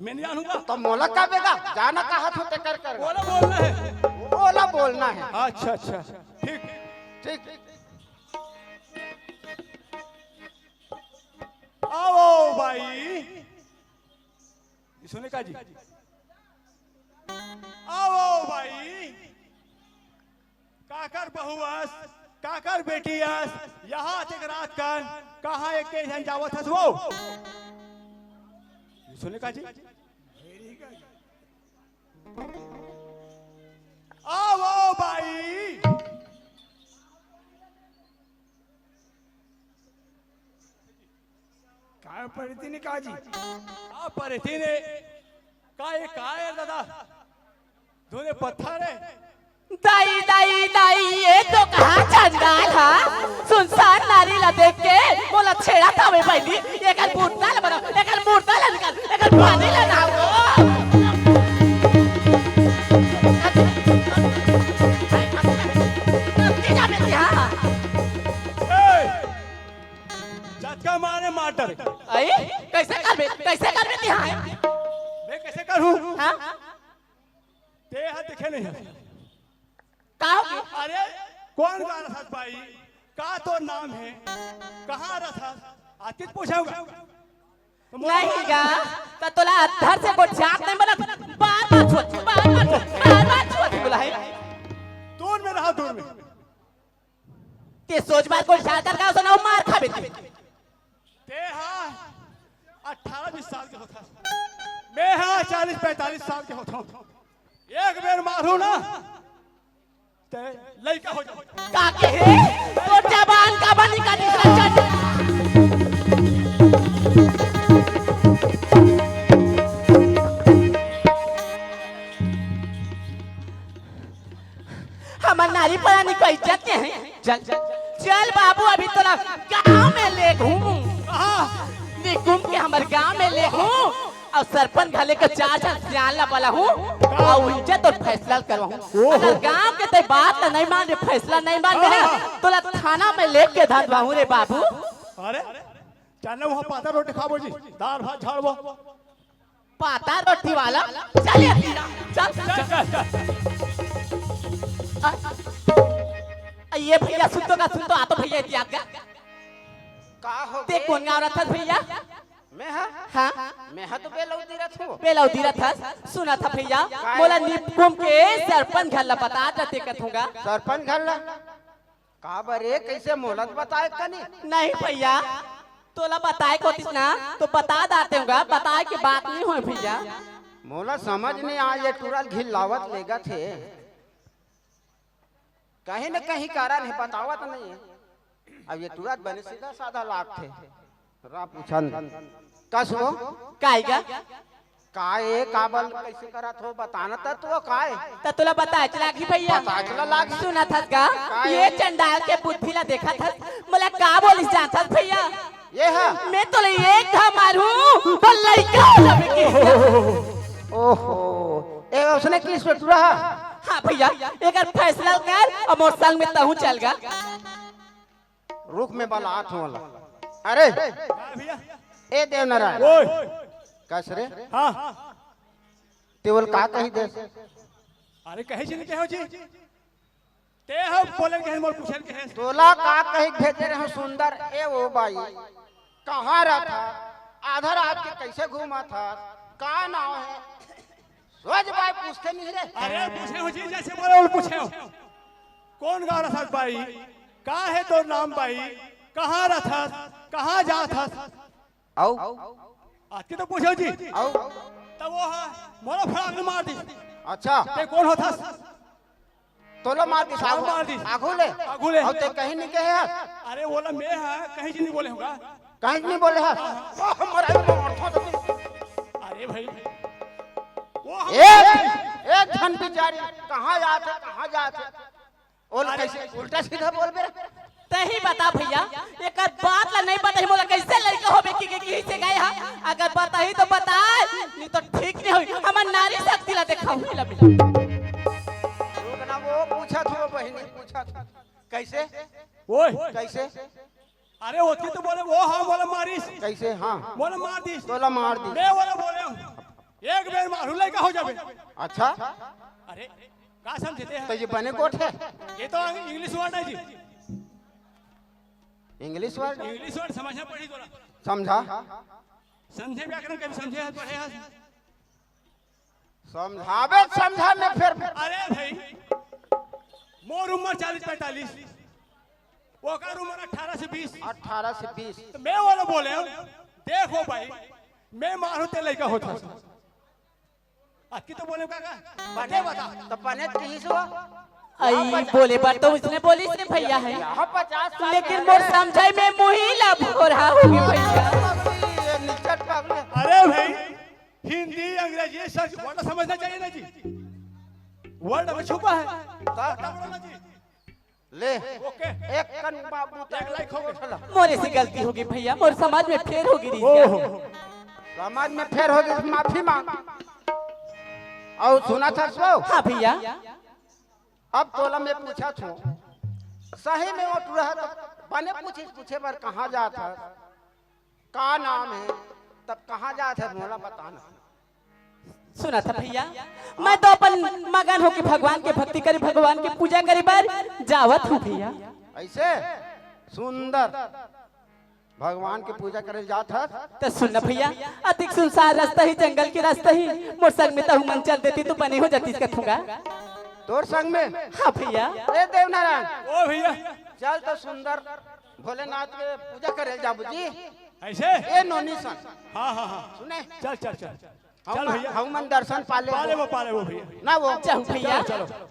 मैं नहीं जानूंगा। त मोला का बेगा? जाना कहा था ते कर कर। बोला बोलना हे। बोला बोलना हे। अच्छा, अच्छा। ठीक। ठीक। आओ बाई। सुने का जी? आओ बाई। काकर बहू अस, काकर बेटी अस, यहाँ तक रात कन कहाँ एक झन जावत हस वो? सुने का जी? आओ बाई। काय पढ़ती ने का जी? का पढ़ती ने? का ये का हे दादा? धुने पत्थर हे। दाई, दाई, दाई, ये तो कहाँ चंडाल हा? सुनसान नारी ला देख के मोला छेड़त हवे बहिनी। एकर मुर्दा ला बनाओ, एकर मुर्दा ला निकाल, एकर पानी ला लाओ। ए, जतका मारे मार डरे। आई, कैसे करबे, कैसे करबे तिहां? मैं कैसे करूं? हाँ? ते हा देखे नहीं है। का हो गया? अरे, कौन गा रहा था भाई? का तो नाम है? कहाँ रहा था? आतिश पूछाऊंगा। तो मोला नहीं गा, तो तोला अधर से गोठियात नहीं बनत। बार बार छुअत, बार बार छुअत, बार बार छुअत बोला है। दूर में रहा, दूर में। ते सोच बार गोठियात कर का सुनाओ, मार खाबे ते। ते हा अठारह बीस साल के होथा, मैं हा चालीस पैंतालीस साल के होथा। एक बेर मारू ना, ते लइका हो जाओ। का कहे? तोर जबान का बनी का निकला चल। हमर नारी परानी को इज्जत नहीं है। चल, चल, चल बाबू, अभी तोला गांव में ले घूमू। कहाँ? निकुम के हमर गांव में ले घूमू। अउ सरपंच घले के चार झन सियान ला बलाहूं, अउ उनसे तोर फैसला करवाहूं। ओहो। अगर गांव के ते बात ला नहीं मान रे, फैसला नहीं मान रे, हाँ। तोला थाना में लेके धरवाहूं रे बाबू। अरे, चल ना, वहाँ पाता रोटी खाबो जी, दाल भात झाड़बो। पाता रोटी वाला, चल ये, चल, चल, चल, चल। चल, चल। आ, आ, ये भैया सुन तो का, सुन तो, आ तो भैया इतिहास का। का हो ते गे? कौन गाँव रहा था भैया? मैं हा? हाँ। मैं हा तो बेलौदी रथूं। बेलौदी रथस। सुना था भैया, काहे? मोला निकुम के सरपंच घर ला बता देते कथूंगा। सरपंच घर ला? का बरे, कैसे मोला तो बताए कनी? नहीं भैया, तोला बताए कोतिस ना, तो बता देते हूँगा, बताए के बात नहीं होय भैया। मोला समझ नहीं आ, ये टूरा ल घिल्लावत लेगत हे। कहीं न कहीं कारण है, बतावत नहीं है। अब ये तुरंत बने सीधा साधा लागथे। रा पूछन। कस वो? काई गा? का ए, का बल, कैसे करत हो? बताना त तो का ए? त तोला बताए च लागही भैया। बताए च ला लागही। सुनत हस गा? का ए? ये चंडाल के बुद्धि ला देखत हस? मोला का बोलिस जानत हस भैया? ये हा? मैं तोला एक घा मारहूं, तो लइका हो जाबे के। ओहो, ए, उसने किस पे टूरा हा? हाँ भैया, एकर फैसला कर, अउ मोर संग में तहूं चल गा। रुक, मैं बलात हूँ ओला। अरे, का भैया? ए देवनारायण। ओए। कस रे? हाँ। ते ओला का कही दे? अरे, कहे जी नहीं कहे हो जी। ते हम बोले के हैं, मोर पूछे के हैं। तोला का कही भेजे रहे हो सुंदर? ए ओ बाई, कहाँ रहत हस? आधा रात के कैसे घूमत हस? का नाव है? सोच बाई पूछते नहीं रे। अरे, पूछे हो जी, जैसे बोले वो पूछे हो। कौन गाँव रथस बाई? का है तोर नाम बाई? कहाँ रथस? कहाँ जात हस? अउ? आज के तो पूछो जी। अउ? तब वो हा, मोला फड़ाक ले मार दिस। अच्छा। ते कौन होथस? तोला मार दिस, हाँ, आगू, मार दिस। आगू ले। आगू ले। अउ ते कहीं नहीं कहे हस? अरे, ओला मैं हा, कहीं जी नहीं बोले होगा। कहीं नहीं बोले हस? ओह, मराई मारथों तो। अरे भाई, वो हम एक, एक झन बिचारी कहाँ जात हे, कहाँ जात हे? ओला अरे कैसे उल्टा सीधा बोलबे? तही बता भैया, एकर बात ला नहीं बताही, मोला कैसे लड़का होबे कि, कि, कि से गए हा? अगर बताही तो बताए, नहीं तो ठीक नहीं होई। हमर नारी शक्ति ला देखाहूं, ला मिला। रुक ना, वो पूछत हो बहिनी, पूछत हो। कैसे? ओए। कैसे? अरे, ओती तो बोले, वो हाँ, मोला मारिस। कैसे? हाँ। मोला मार दिस। तोला मार दिस। मैं ओला बोले हूँ, एक बेर मारू, लइका हो जाबे। अच्छा। अरे, का समझे ते? तो ये बने गोठ है? ये तो English word है जी। English word? English word समझना पड़ी तोला। समझा। समझे व्याकरण के भी समझे हस, पढ़े हस। समझाबे, समझा में फेर। अरे भाई, मोर उम्र चालीस पैंतालीस, ओकर उम्र अठारह से बीस। अठारह से बीस। तो मैं ओला बोले हूँ, देखो भाई, मैं मारू ते लइका होथस। अतकी तो बोले काका, बने बता। तो बने तीस हो। आई बोले बर तो उसने बोलिस रे भैया है। यहाँ पचास साल लेकिन मोर समझाई में मुही ला भोरा होगे भैया। ये निचट पागल। अरे भाई, हिंदी, अंग्रेजी, सब word समझना चाहिए ना जी। वर्ल्ड में छुपा है। ता-, ले। ओके। एक कन बाबू एक लाइक हो गया। मोरे से गलती होगे भैया, मोर समझ में फेर होगे रहिस। ओहो। समझ में फेर होगे, माफी मांग। अउ सुनथस वो? हाँ भैया। अब तोला मैं पूछत हूँ, सही में वो टूरा ह त बने पूछिस, पूछे बर कहाँ जात हस? का नाम हे? तब कहाँ जात हस, मोला बता ना। सुनथस भैया, मैं तो अपन मगन होके भगवान के भक्ति करे, भगवान के पूजा करे बर जावत हूँ भैया। अइसे? सुंदर। भगवान के पूजा करे जात हस? त सुन ना भैया, अतिक सुनसान रस्ता ही, जंगल के रस्ता ही, मोर संग में तहूँ मन चल देतिस त बने हो जातिस कथूँगा। तोर संग में? हाँ भैया। ए देवनारायण। ओ भैया। चल त सुंदर भोलेनाथ के पूजा करे जाबो जी। अइसे? ए नोनी सन। हाँ, हाँ, हाँ। सुने? चल, चल, चल। चल हम, भैया। हम मन दर्शन पा लेबो। पा लेबो, पा लेबो भैया। ना वो। चल भैया। चलो, चलो।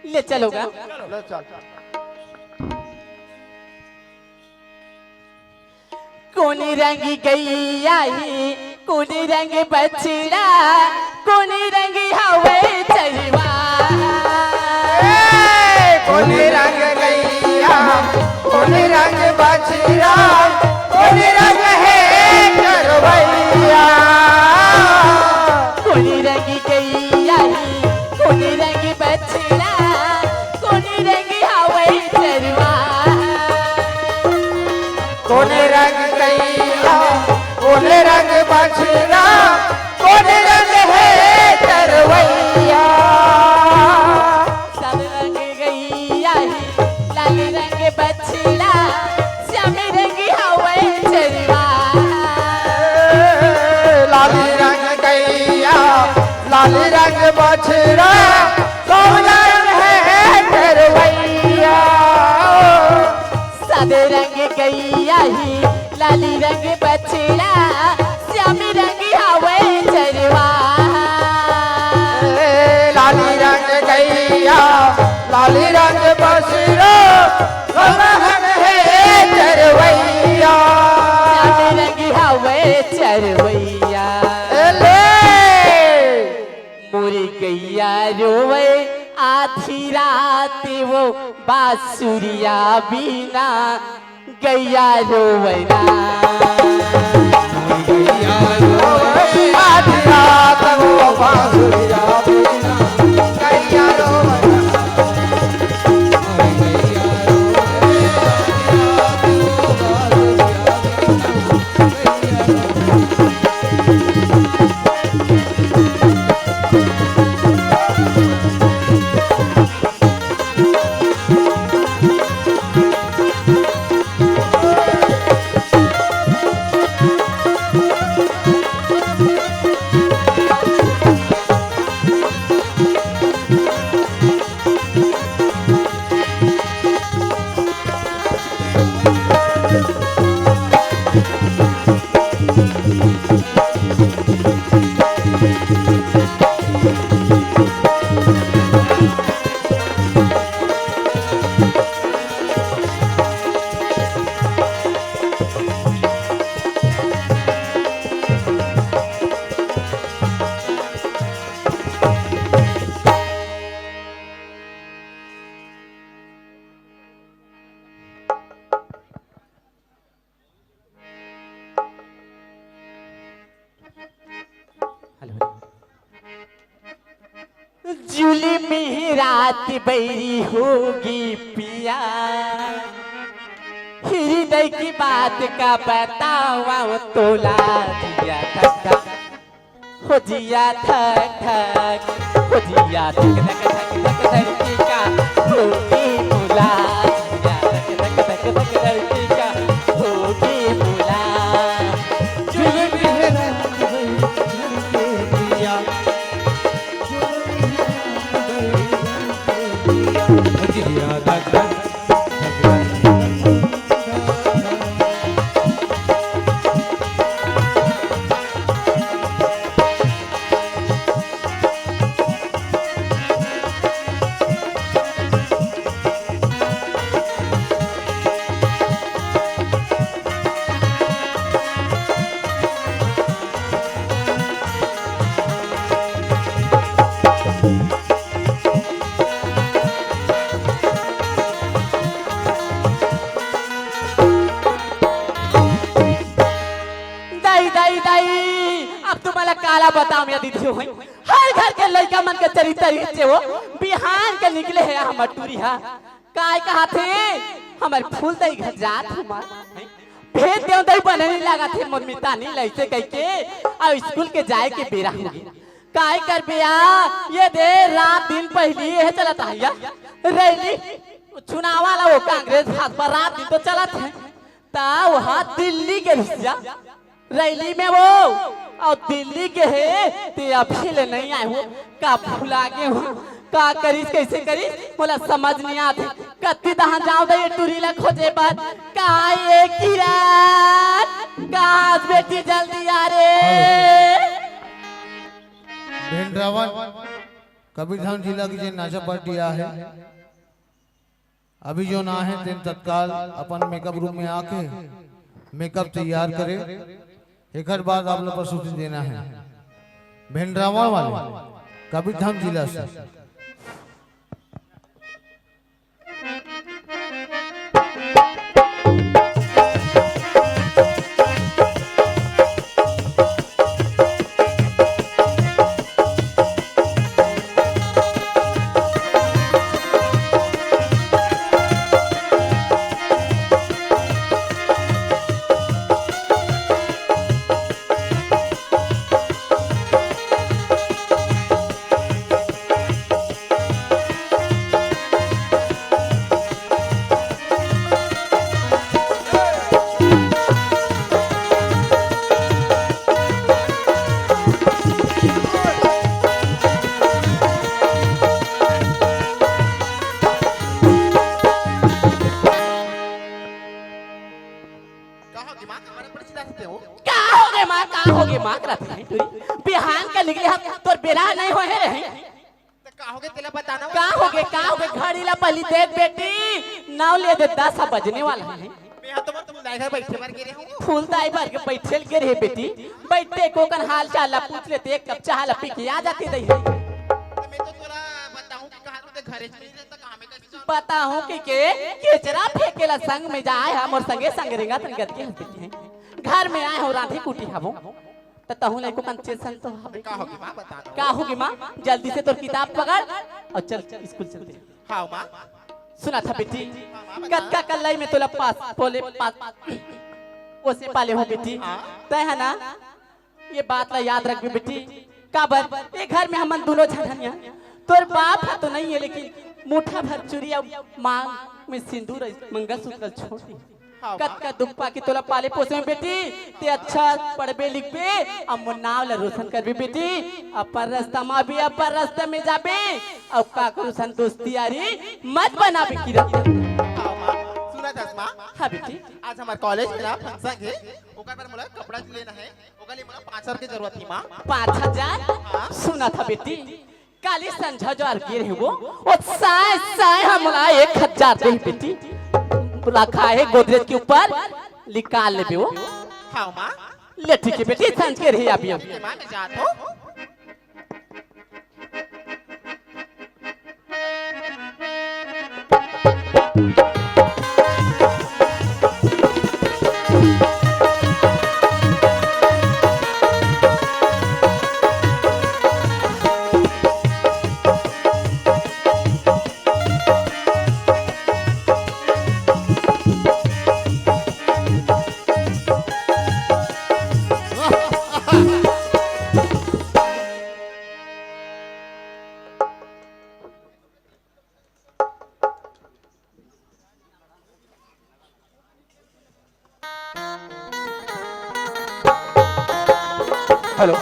ले चलो गा। ले चल। कोन रंग गैया हे, कोन रंग बछड़ा, कोन रंग हवय चरवा। ए, कोन रंग गैया, कोन रंग बछड़ा, कोन रंग हे चरवैया। कोन रंग गैया हे, कोन रंग बछड़ा, कोन रंग हवय चरवा। कोन रंग गैया, कोन रंग बछड़ा, कोन रंग हे चरवैया। सब रंग गैया हे, लाल रंग बछड़ा, श्याम रंग हवय चरवा। लाल रंग गैया, लाल रंग बछड़ा, सब रंग हे चरवैया। सादे रंग गैया हे, लाली रंग बछड़ा, श्यामी रंग हवय चरवा। ए, लाली रंग गैया, लाली रंग बछड़ा, सब रंग हे चरवैया। श्यामी रंग हवय चरवैया। ए, ले। मोर गैया रोवे आधी रात वो बांसुरिया बिना, गैया रोवे ना। मोर गैया रोवे आधी रात वो बांसुरिया बिना, गैया रोवे ना। मोर गैया रोवे आधी रात वो बांसुरिया बिना, गैया रोवे ना। हेलो। जुलमी रात बइरी होगे पिया, हृदय की बात का बतावंव तोला, जिया धक धक, हो जिया धक धक, हो जिया धक धक धक धक धड़के का होगे मोला, जिया धक धक धक धक धड़के का होगे मोला। जुलमी रात बइरी होगे पिया, तुम्हारा काला बताओ, मैं दीदी हो, हर घर के लइका मन के चरित्र रिचे हो। बिहान के निकले हे हमर टूरी हा, काय कहाथे, हमर फूल दई घर जात हमा, भेज देव दई बने नहीं लागत हे मोर मितानी लइसे कहिके, अउ स्कूल के जाए के बेरा हो गे। काय करबे आ, ये दे रात दिन पहिली ये चलत हइया, रैली चुनाव वाला वो कांग्रेस हाथ पर रात दिन तो चलत हे, ता वहाँ दिल्ली के रिहिस या, रैली में वो, अउ दिल्ली के हे, ते अभी ले नहीं आए हो, का भुला गे हो, का करिस, कैसे करिस, मोला समझ नहीं आत हे। कत्ती तहाँ जाओ दे ये टूरी ला खोजे बर, का ये किरण, का आज बेटी जल्दी आ रे। भेंडरावन, कबीरधाम जिला के जे नाचा पार्टी आ हे, अभी जो ना हे, तेन तत्काल अपन मेकअप रूम में आके मेकअप तैयार करे। एकर बाद आप लोग प्रस्तुति देना हे भेंडरावन वाले कबीरधाम जिला से। का हो गे माँ, का हो गे माँ, करत हे टूरी? बिहान के निकले हस, तोर बेरा नहीं होहे रहे। त का हो गे, तेला बता ना। का हो गे, का हो गे? घड़ी ला पहिली देख बेटी, नौ ले दे, दस ह बजने वाला हे। मैं ह तो फूल दाई घर बैठे बर गे रहे हूँ। फूल दाई घर के बैठे गे रहे बेटी, बैठे को कन हाल चाल ला पूछ लेते, एक कप चाह ला पी के आ जाते दई। त मैं तो तोला बताहूँ कि कहाँ तो ते घरे च मिल जाता, कहाँ में कैसे जाऊँ? बताहूँ कि के केचरा फेंकेला संग में जाए हा, मोर संगे संग रेंगत रेंगत के हंस देती है। घर में आए हो रांधी कूटी हवो। त तहूँ ला एको कन चेतन तो हवे। का हो गे माँ, बता ना। का हो गे माँ, जल्दी से तोर किताब पकड़ अउ चल स्कूल चलते। हाँ माँ। सुनत हस बेटी, हाँ माँ, बता। कतका कल्लई में तोला पास पोले पास ओसे पाले हो बेटी। हाँ। तय ह ना, ये बात ला याद रखबे बेटी। काबर, ये घर में हमन दूनों झन हन या। तोर बाप ह तो नहीं हे, लेकिन मुठा भर चूरी अउ मांग में सिंदूर, मंगलसूत्र छोड़ दे। हाँ, माँ। कतका दुख पाके तोला पाले पोसे हंव बेटी, ते अच्छा पढ़बे लिखबे, अउ मोर नाव ला रोशन करबे बेटी। अपन रस्ता म आबे, अपन रस्ता में जाबे, अउ काकरो संग दोस्ती यारी मत बनाबे किरण। हाँ, माँ। सुनत हस माँ? हाँ बेटी। आज हमर कॉलेज में ना फंक्शन हे, ओकर बर मोला कपड़ा लेना हे, ओकर लिए मोला पाँच हजार के जरूरत हे माँ। पाँच हजार? हाँ। सुनत हस बेटी, काली संझा जो आर गे रहे वो, वो साय, साय हमला एक हजार दे बेटी। रखा है गोदरेज के ऊपर, निकाल लेबे वो। हाँ माँ। ले ठीक है बेटी, संझ के रहे अभी हम। ठीक है माँ, मैं जात हूँ। हेलो।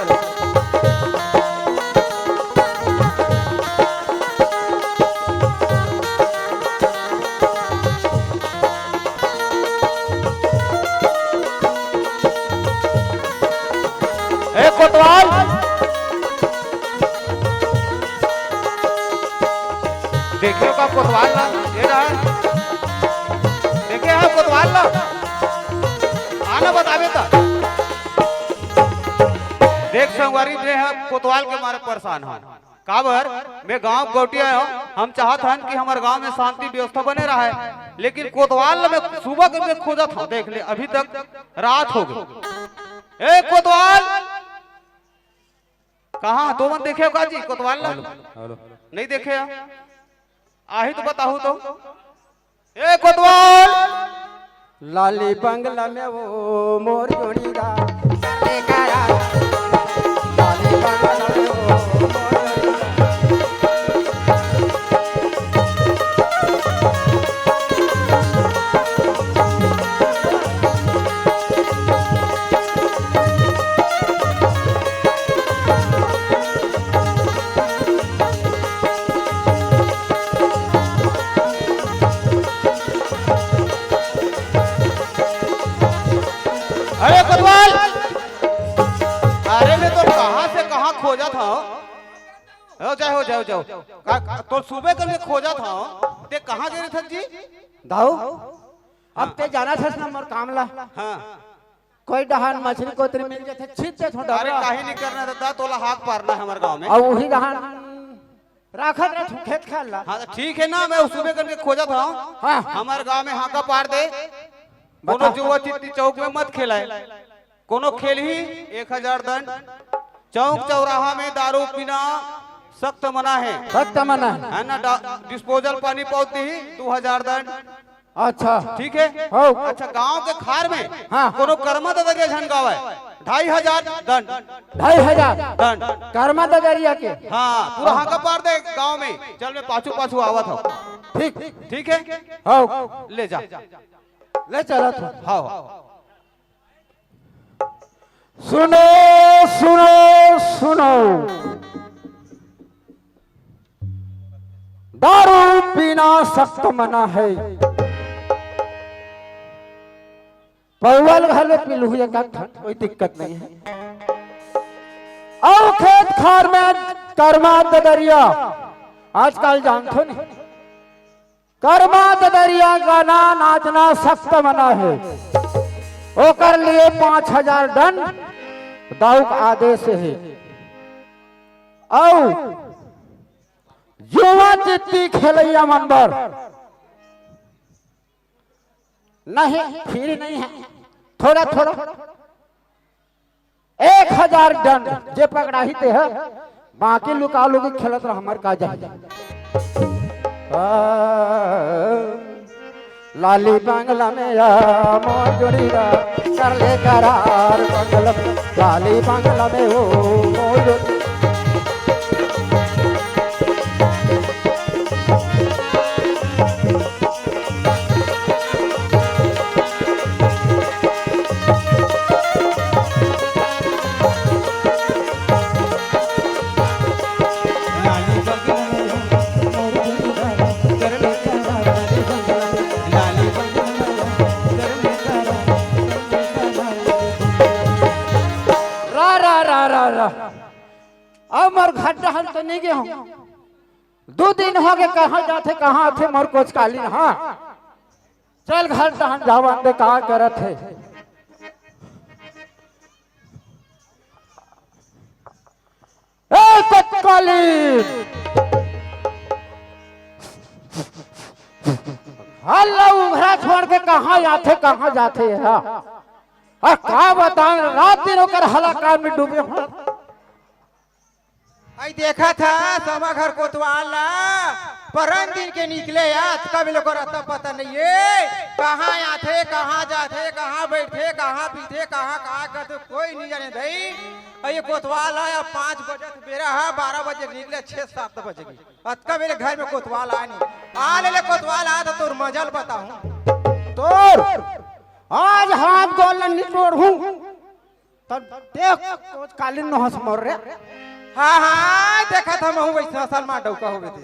ए कोतवाल, देखे हो का कोतवाल ला? ये रहा। देखे हो कोतवाल ला? आना बताबे त। देख संगवारी, मैं ह कोतवाल के मारे परेशान हूँ। काबर, मैं गांव गौटिया हूँ, हम चाहत हन कि हमर गांव में शांति व्यवस्था बने रहे, लेकिन कोतवाल ला मैं सुबह के मैं खोजत हूँ, देख ले अभी तक रात हो गई। ए कोतवाल, कहाँ तो मन देखे हो का जी कोतवाल ला? Hello, hello. नहीं देखे हो? आही तो बताहू तो। ए कोतवाल! लाली बंगला में वो मोर जोड़ीदार। लाली बंगला में वो मोर जोड़ीदार। अरे कोतवाल, अरे मैं तो कहाँ से कहाँ खोजत हँव। हो जाओ, हो जाओ, जाओ। का, का, तो सुबह कर मैं खोजत हँव, ते कहाँ गे रहे जी? दाऊ, अब ते जाना थस ना मोर काम ला। हाँ। कोई डहान मछली कोतरी मिल जाथे, छींच देथों अरे डबरा। काहे नहीं करना दादा, तोला हाक पारना है हमारे गाँव में। अउ उही डहान राखत रह तू खेत खार ला। हाँ, तो ठीक है ना, मैं उस सुबह करके खोजत हँव। हाँ। हमारे गाँव में हाका पार दे। बता। कोनो जुआ चित्ती चौक में मत खेलाए। कोनो खेलही, एक हजार दंड। चौक चौराहा में दारू पीना सख्त मना है। सख्त मना है। है ना, डा-, डिस्पोजल पानी पौत दिही, दू हजार दंड। अच्छा। ठीक है? हो। अच्छा, गांव के खार में हाँ। कोनो करमा ददरिया झन गावय, ढाई हजार दंड। ढाई हजार? दंड। करमा ददरिया के? हाँ, पूरा हाका पार दे गांव में। चल, मैं पाछू पाछू आवत हँव। ठीक। ठीक है? हो। ले जा। ले चलत हँव। हाँ, हाँ। सुनो, सुनो, सुनो। दारू पीना सख्त मना है। पौवा ल घलो पी लूहू एक आध ठन, कोई दिक्कत नहीं है। अउ खेत खार में करमा ददरिया, आजकल जानथो नहीं, करमा ददरिया गाना नाचना सख्त मना है। ओकर लिए पाँच हजार दंड दाऊ का आदेश है। अउ जुआ चित्ती खेलैया मन बर नहीं, free नहीं है, थोड़ा थोड़ा। एक हजार दंड जे पकड़ाही ते ह, बाकी लुका लुकी खेलत रह, हमर का जाही। आ, लाली बंगला में आ मोर जोड़ीदार, कर ले करार बंगला में, लाली बंगला में ओ मोर जोड़ी। रा, रा, रा, रा, रा। अब मोर घर डहन तो नहीं गे हूँ। दू दिन हो गे, कहाँ जाथे, कहाँ आथे मोर कोचकालीन? हाँ, चल घर तहन जावन दे, का करत हे। ए कोचकालीन, हल्ला उघरा छोड़ के कहाँ जाथे, कहाँ जाथे? हाँ, अरे का बताएं, रात दिन ओकर हलाकान में डूबे हूँ। आई देखा था समा घर कोतवाल ला, परन दिन के निकले यार, कब लोग रहता पता नहीं है, कहाँ आथे, कहाँ जाथे, कहाँ बैठे, कहाँ पीथे, कहाँ का करथे, कोई नहीं जाने दई। अउ ये कोतवाल ला अब पाँच बजे तो बेरा है, बारह बजे निकले, छः सात बजे की अतका बेले घर में कोतवाल आए नहीं। आ ले ले कोतवाल आ तो तोर मजल बताऊं। तोर आज हाथ गोल निचोड़ हूँ। तब देख, कोचकालीन नहस मर रे। हाँ, हाँ, देखा था महू वैसा सलमान डौका होवे दे।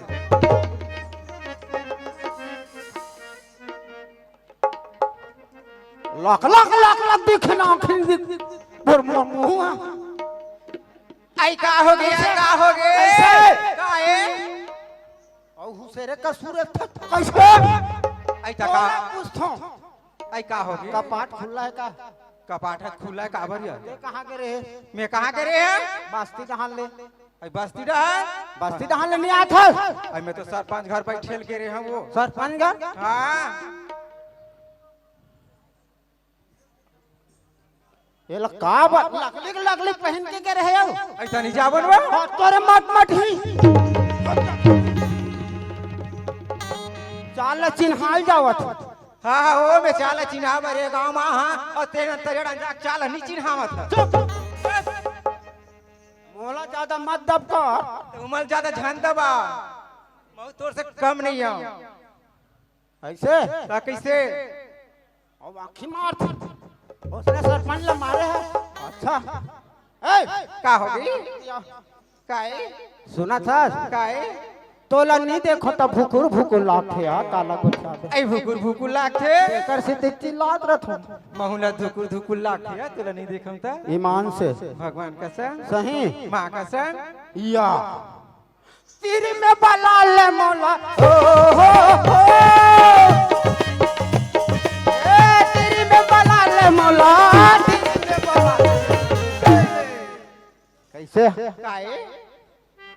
लक, लक, लक, लक, दिखे ना, आँखिन दिख, भर मुँह, मुँह। आई का हो गया, आई का हो गया? कैसे? का है? अउ हुसेरे का सूरज था, कैसे? आई का का? पूछथों। आई का हो गया? कपाट खुल्ला है का? कपाट है खुल्ला है, काबर यार? ते कहाँ गे रहे? मैं कहाँ गे रहे हैं? बस्ती डहान ले। आई बस्ती डहान? बस्ती डहान ले नहीं आत हस? आई मैं तो सरपंच घर पर ठेल के रहे हैं वो। सरपंच घर? हाँ। एला का बात, लकली के लकली पहिन के गे रहे हो? अइसा नहीं जावन वो। हाँ, तोरे मट मट ही। चाल चिन्हाल जावत। हाँ, हाँ, ओ में चाल चिन्हा बरे गाँव मा, हाँ, अउ तेरे तरेड़ा जा चाल नहीं चिन्हावत है। चुप। मोला ज्यादा मत दबकर। तो उमल ज्यादा झन दबा। मैं तोर से कम नहीं हूँ। ऐसे? का कैसे? अब आँखी मार था। उसने सरपंच ला मारे है। अच्छा। ए, का हो गई? काहे? सुना था? काहे? तोला नहीं देखो त भुकुर भुकुर लागथे यार, काला गुस्सा दे। ऐ भुकुर भुकुर लागथे। एकर से ते चिल्लात रथो। महूला धुकुर धुकुर लागथे यार, तोला नहीं देखम त। ईमान से। भगवान कसम। सही। माँ कसम। या। तेरी में बला ले मौला। ओ हो हो। ए, तेरी में बला ले मौला। तेरी में बला ले। कैसे? काहे?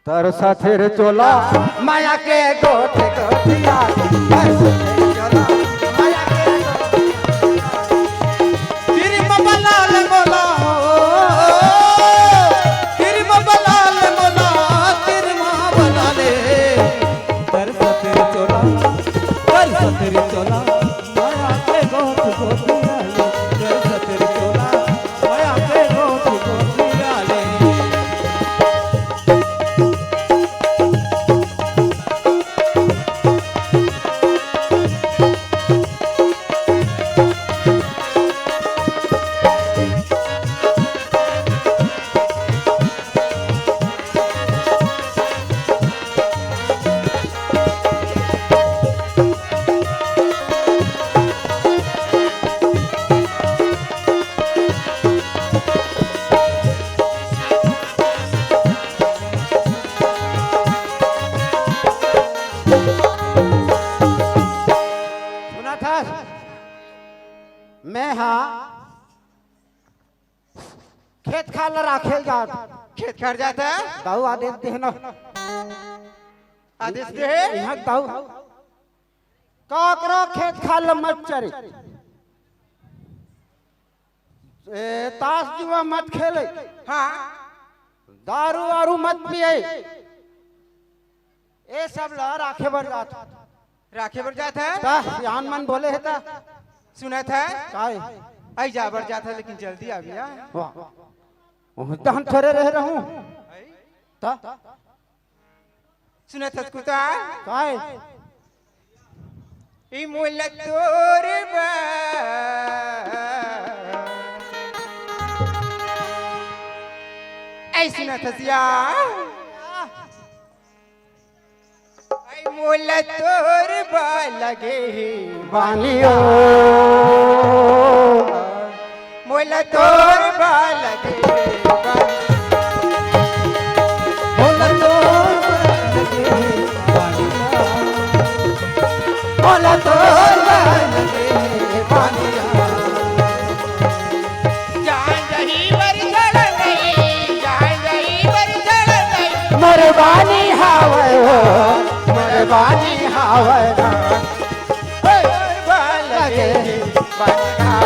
तरसा तेरे चोला, माया के गोठे गोठिया। बस तेरे चोला, माया के गोठे। तेरी मबलाल मोला, तेरी मबलाल मोला, तेरी मबलाले। तरसा तेरे चोला, तरसा तेरे चोला, माया के गोठ गोठिया। तरसा तेरे चोला, माया के गोठ गोठिया ले। सुना था, मैं हा खेत खार ला राखे ल जात। खेत खार जात है? दाऊ आदेश देहन। आदेश दे। यहाँ दाऊ काकरो खेत खार ला मत चरे। ए, ताश जुआ मत खेले। हाँ। दारू वारू मत पिए। ए सब ला राखे बर जात। राखे बर जात है? ता सियान मन बोले हे ता। सुनत है? काय? आई जा बर जात है, लेकिन जल्दी आ भैया। वाह। वहाँ तो हम थोड़े रह रहूं। ता? सुनत हस कुता? काय? ई मोला तोर बा। ऐ सुनत हस या? ऐ मोला तोर बा लगे हे बानियो। मोला तोर बा लगे हे बानियो। मोला तोर बा लगे हे बानियो। मोला तोर बा लगे हे बानियो। जान जही बर जड़ नहीं, जान जही बर जड़ नहीं। मोर बानी हावय हो, मोर बानी हावय ना। हे, लगे बंधा।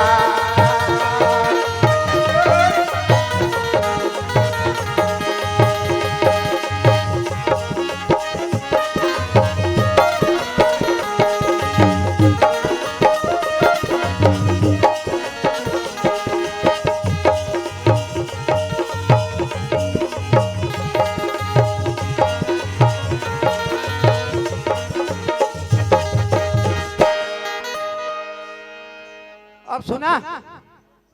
अब सुना?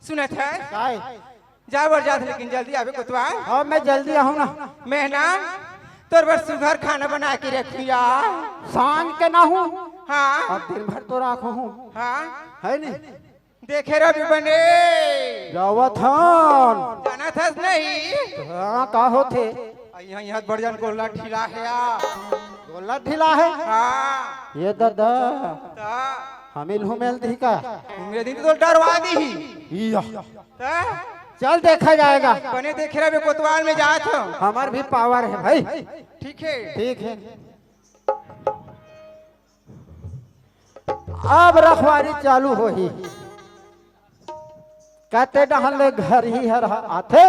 सुनत है? काय? जाए बर जात, लेकिन जल्दी आबे कोतवाल। हाँ, मैं जल्दी आहूँ ना। मैं ना तोर बर सुघर खाना बना के रखिया। शाम के ना हूँ। हाँ। अब दिन भर तो राखहूँ। हाँ। है नी? देखे रह भी बने। जावत हन। जानत हस नहीं? हाँ, का होथे? आ, यहाँ, यहाँ बड़ जान गोला ढीला हे आ। गोला ढीला हे? हाँ। ये दादा। ता। हमिल हुमेल दी का? हुमेल दी तो डरवा दी ही। इया। ता? चल देखा जाएगा। बने देखे रह बे कोतवाल में जात हो। हमार भी पावर है भाई। ठीक है। ठीक है। अब रखवारी चालू होही। कते डहन ले घर ही हर आथे,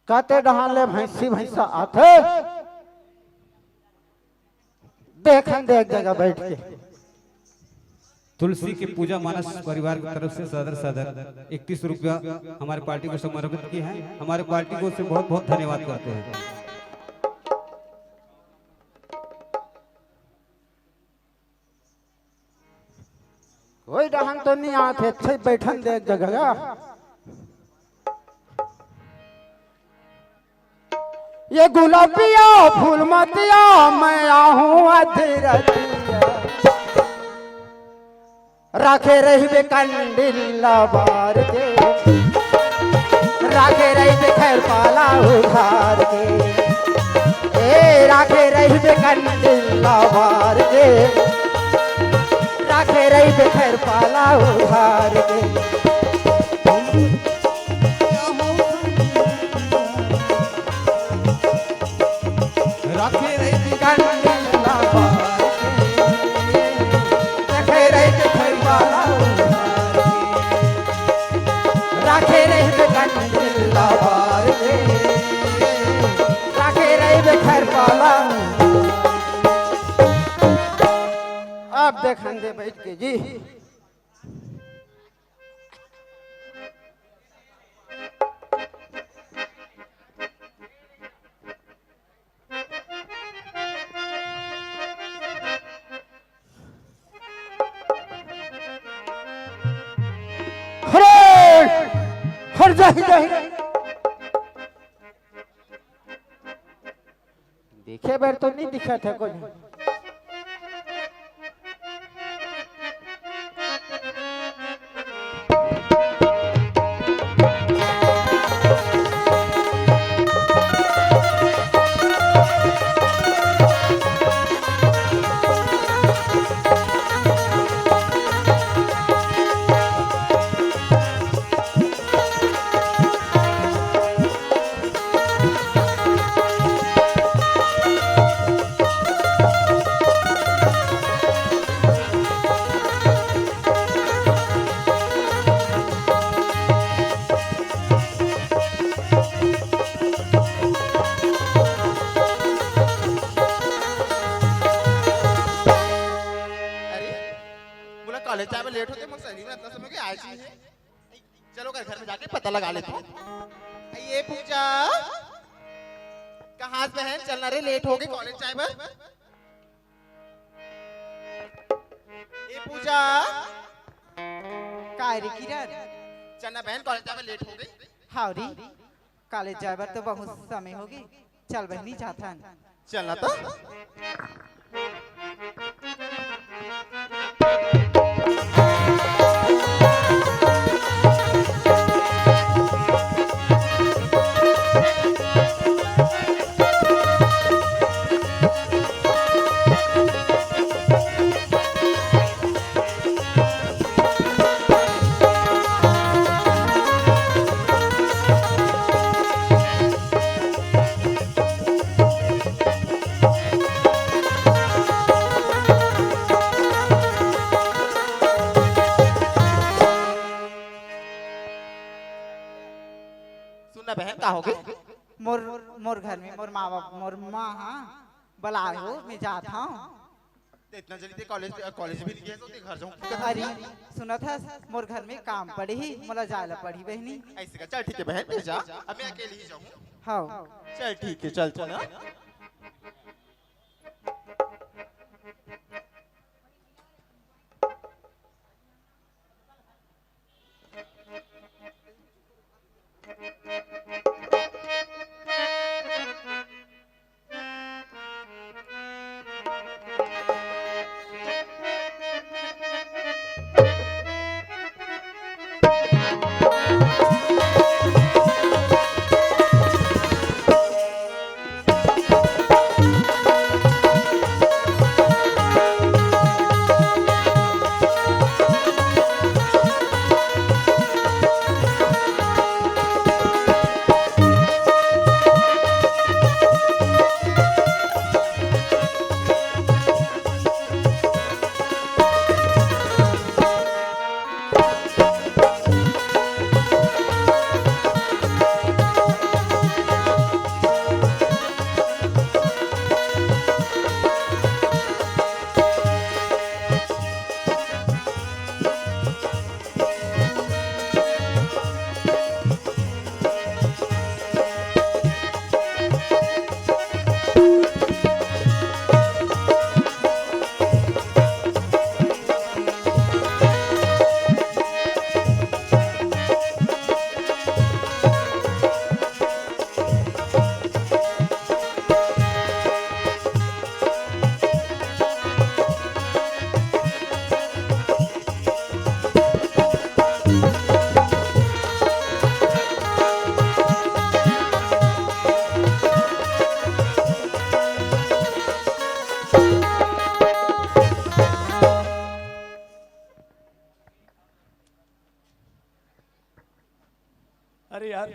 कते डहन ले भैंसी भैंसा आथे। देखन दे एक जगह बैठ के। तुलसी के पूजा मानस परिवार की तरफ से सादर सादर इकतीस रुपया हमारे पार्टी को समर्पित किए हैं। हमारे पार्टी को उससे बहुत बहुत धन्यवाद करते हैं। कोई डहन तो नहीं आते, अच्छे बैठन दे एक जगह। ये गुलाबिया फूल मतिया, मैं आहूं आधी रतिया। राखे रहिबे कंडिल ला बार के, राखे रहिबे खैर पाला उधार के। ए, राखे रहिबे कंडिल ला बार के, राखे रहिबे खैर पाला उधार के। राखे रहिबे कंडिल ला बार के, राखे रहिबे खैर पाला उधार के। राखे रहिबे कंडिल ला बार के, राखे रहिबे खैर पाला। अब देखन दे बैठ के जी। हरे हर जाहि जाहि। देखे बर तो नहीं दिखत है कुछ। अरे, मोला कॉलेज जाए में लेट होते, मोर सहेली मन अतना समय के आए ही नहीं है। चलो घर, घर में जाके पता लगा लेते हैं। ये पूजा, कहाँ से बहन? चलना रे, लेट हो गए कॉलेज जाए बर। ये पूजा, काय रे किरण? चलना बहन, कॉलेज जाए बर लेट हो गई। हाँ रे, कॉलेज जाए बर तो बहुत समय हो गई। चल बहनी, जाथन। चलना तो। सुनना बहन, का हो गई? मोर, मोर घर में मोर माँ बाप, मोर माँ हा बलाए हो, मैं जात हूँ। ते इतना जल्दी ते कॉलेज, कॉलेज भी नहीं गया तो ते घर जाऊँ। अरे, सुनत हस, मोर घर में काम पड़ही, मोला जाए ला पड़ही बहनी। ऐसे का, चल ठीक है बहन, ते जा, अब मैं अकेले ही जाऊँ। हाँ। चल ठीक है, चल चल ना। अरे यार,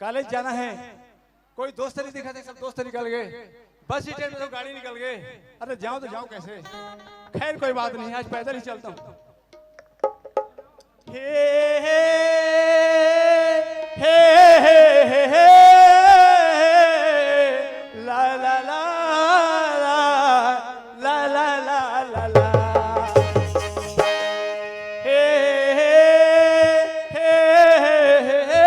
कॉलेज जाना है, कोई दोस्त नहीं दिखा थे, सब दोस्त निकल गए, बस स्टैंड में तो गाड़ी निकल गए। अरे जाओ तो जाओ कैसे? खैर, कोई बात नहीं, आज पैदल ही चलता हूँ। हे, हे, हे, हे, हे, हे, ला, ला, ला, ला, ला, ला, ला, ला, ला। हे, हे, हे, हे,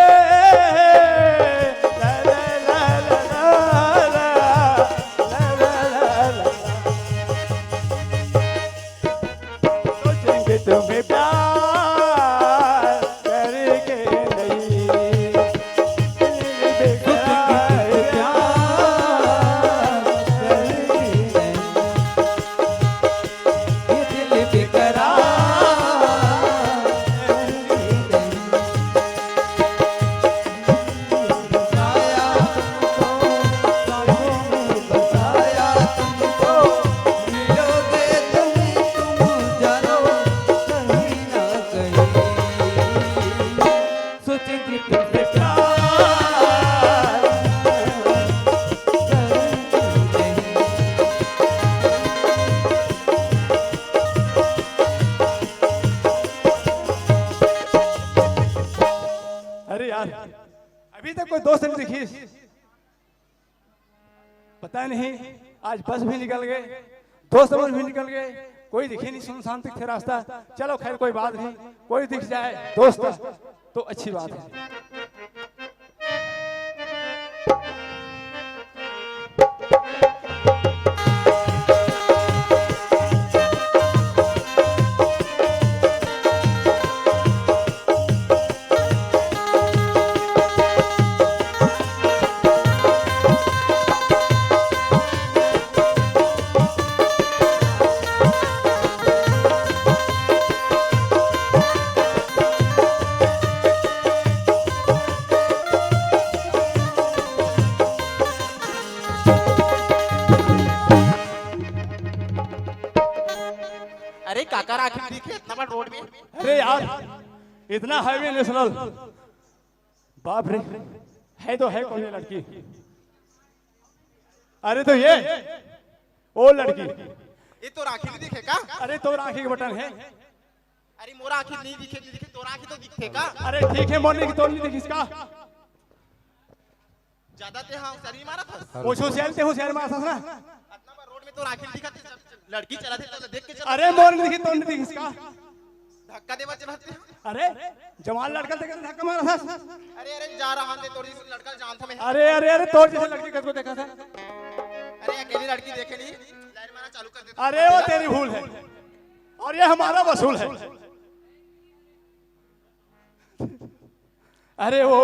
ला, ला, ला, ला, ला, ला। सोचेंगे तुम्हें प्यार करके नहीं, दिल बेकरार प्यार करके नहीं, ये दिल बेकरार करके नहीं। अरे यार, अभी तक कोई दोस्त नहीं दिखी। पता नहीं, आज बस भी निकल गए, दोस्त मन भी निकल गए, कोई दिखे नहीं, सुनसान दिखते रास्ता। चलो खैर, कोई बात नहीं, कोई दिख जाए दोस्त तो अच्छी बात है। अरे काकर आखिर दिखे इतना बड़ा रोड में? अरे यार, इतना हाईवे नेशनल, बाप रे, है तो है कौन ये लड़की? अरे तो ये, ओ लड़की, ये तो राखी नहीं दिखे का? अरे तो राखी के बटन है। अरे मोर आँखी नहीं दिखे, नहीं दिखे, तोर आँखी तो दिखथे का? अरे ठीक है, मोर नहीं, तोर नहीं दिखिस का? ज्यादा ते हाँ होशियारी मारत हस। कुछ होशियारी ते होशियारी मारत हस ना। अतना बार रोड में तोर आँखी नहीं दिखत, लड़की चलत हे तो देख के चल। अरे मोर नहीं दिखी, तोर नहीं दिखिस का? धक्का देवा चलत हे। अरे जवान लड़का देख के धक्का मारत हस। अरे अरे जा रहा हन दे, तोर जैसे लड़का जानत हँव मैं। अरे अरे अरे तोर जैसे लड़की कतको देखत हँव। अरे अकेली लड़की देखे नहीं, लाइन मारा चालू कर दे। अरे वो तेरी भूल है। और ये हमारा वसूल है। अरे वो,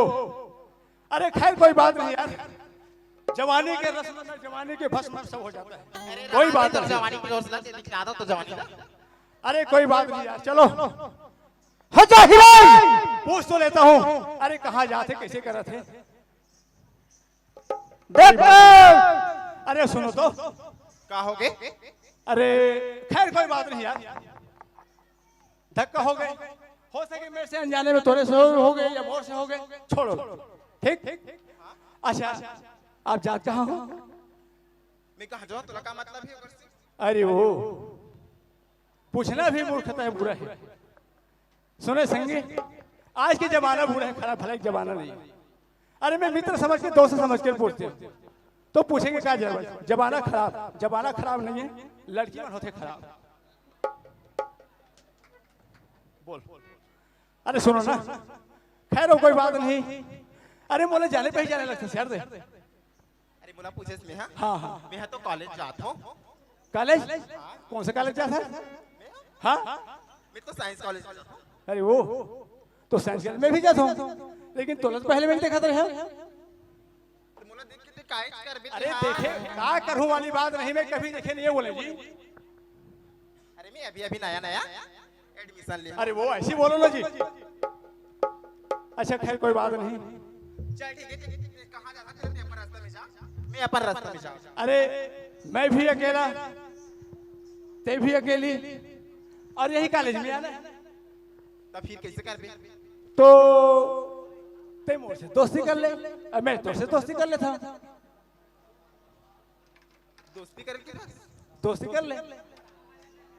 अरे खैर कोई बात नहीं यार, जवानी के रस में, जवानी के भस्म सब हो जाता है। अरे कोई बात नहीं। जवानी की हौसला से दिखला दो तो जवानी का। अरे कोई बात नहीं यार, चलो। हाँ जाहिर है, पूछ तो लेता हूँ। अरे कहाँ जाते, कैसे करत हे? देख। अरे सुनो तो। का हो गए? अरे खैर कोई बात नहीं यार, धक्का हो गए, हो सके मेरे से अनजाने में तोरे से हो गए या मोर से हो गए, छोड़ो। ठीक? अच्छा, आप जात कहाँ हो? मैं कहाँ जाऊँ, तोला का मतलब है ओकर से? अरे वो पूछना भी मूर्खता है, बुरा है। सुने संगी, आज के जमाना बुरा है, खराब भला एक जमाना नहीं है। अरे मैं मित्र समझ के, दोस्त समझ के पूछते हँव, तो पूछेंगे का जरूरत? जमाना खराब, जमाना खराब नहीं है, लड़की मन होथे खराब। बोल। अरे सुनो ना, खैर वो कोई बात नहीं। अरे मोला जाने पहचाने लगथे यार दे। अरे मोला पूछे इसमें, हाँ? हाँ, हाँ। मैं तो कॉलेज जात हँव। कॉलेज? कौन से कॉलेज जात हस? हाँ? मैं तो साइंस कॉलेज जात हँव। अरे वो तो साइंस कॉलेज मैं भी जात हँव, लेकिन तोला तो पहले मैं देखत रहेंव। तो मोला देख के ते काहेच करबे ते अरे हाँ। देखे, का करहूँ वाली बात नहीं, मैं कभी देखे नहीं है बोले जी। अरे मैं अभी अभी नया नया एडमिशन ले। अरे वो ऐसे ही बोलो ना जी। अच्छा खैर कोई बात नहीं। चल ठीक है, ठीक है, ठीक है। कहाँ जाना? चल, मैं अपन रास्ता में जा, मैं अपन रास्ता में जा। अरे मैं भी अकेला, ते भी अकेली, और यही कॉलेज में आना। तब फिर कैसे करबे? तो ते मोर से दोस्ती कर ले, अब मैं तोर से दोस्ती कर लेता हूँ। दोस्ती करे के था? दोस्ती कर ले।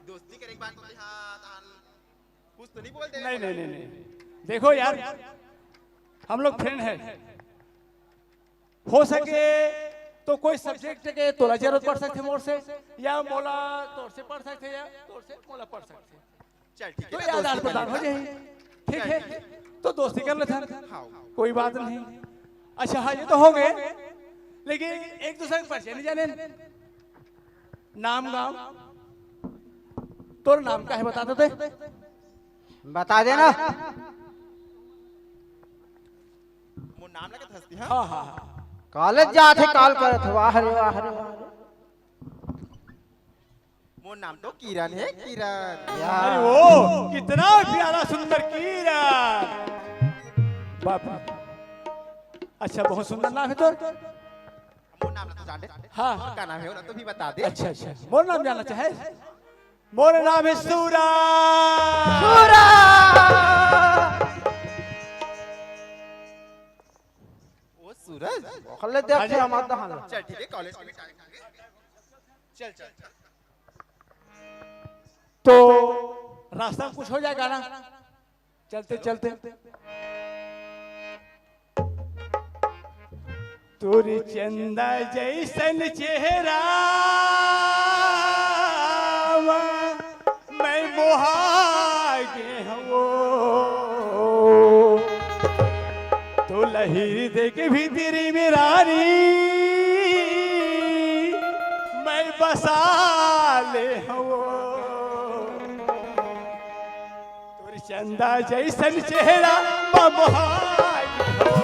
दोस्ती करे के बाद तो हाँ, तहान कुछ तो नहीं बोल दे। नहीं, नहीं, नहीं, नहीं। देखो यार, हम लोग फ्रेंड हैं। हो सके तो कोई सब्जेक्ट के तोला जरूरत पड़ सकथे मोर से, या मोला तोर से पड़ सकथे, या तोर से मोला पड़ सकथे। चल, ठीक तो है, ये आदान दोस्ती प्रदान हो बनेगा। जाए, ठीक है? तो दोस्ती कर लेथन, हाँ। कोई बात नहीं। अच्छा, हाँ, ये तो हो गए, लेकिन एक दूसरे के परिचय नहीं जाने। नाम गाँव, तोर नाम का है, बता देते। बता देना। मोर नाम लगत हस्ती, हाँ? हाँ, हाँ, हाँ। कॉलेज जात हे, कॉल करत हे, वाह रे, वाह रे, वाह रे। मोर नाम तो किरण हे, किरण। या। अरे वो, कितना प्यारा सुंदर किरण। बाप रे। अच्छा, बहुत सुंदर नाम है तोर। मोर नाम ला तो जान ले। हाँ। तोर का नाम है, वो ला तो भी बता दे। अच्छा, अच्छा। मोर नाम जानना चाहे? मोर नाम है सूरज। सूरज। ओ सूरज। ओखले देख हाँ जी। के हमार दहन। चल ठीक है, कॉलेज के भी टाइम हो गए। चल, चल, चल। तो रास्ता में कुछ हो जाएगा ना, चलते चलते। तोर चंदा जैसन चेहरा, मैं मोहा गे हवो। तो लहिर देख भीतरी में रानी, मैं बसा ले हवो। तोर चंदा जैसन चेहरा, मैं मोहा गे हवो।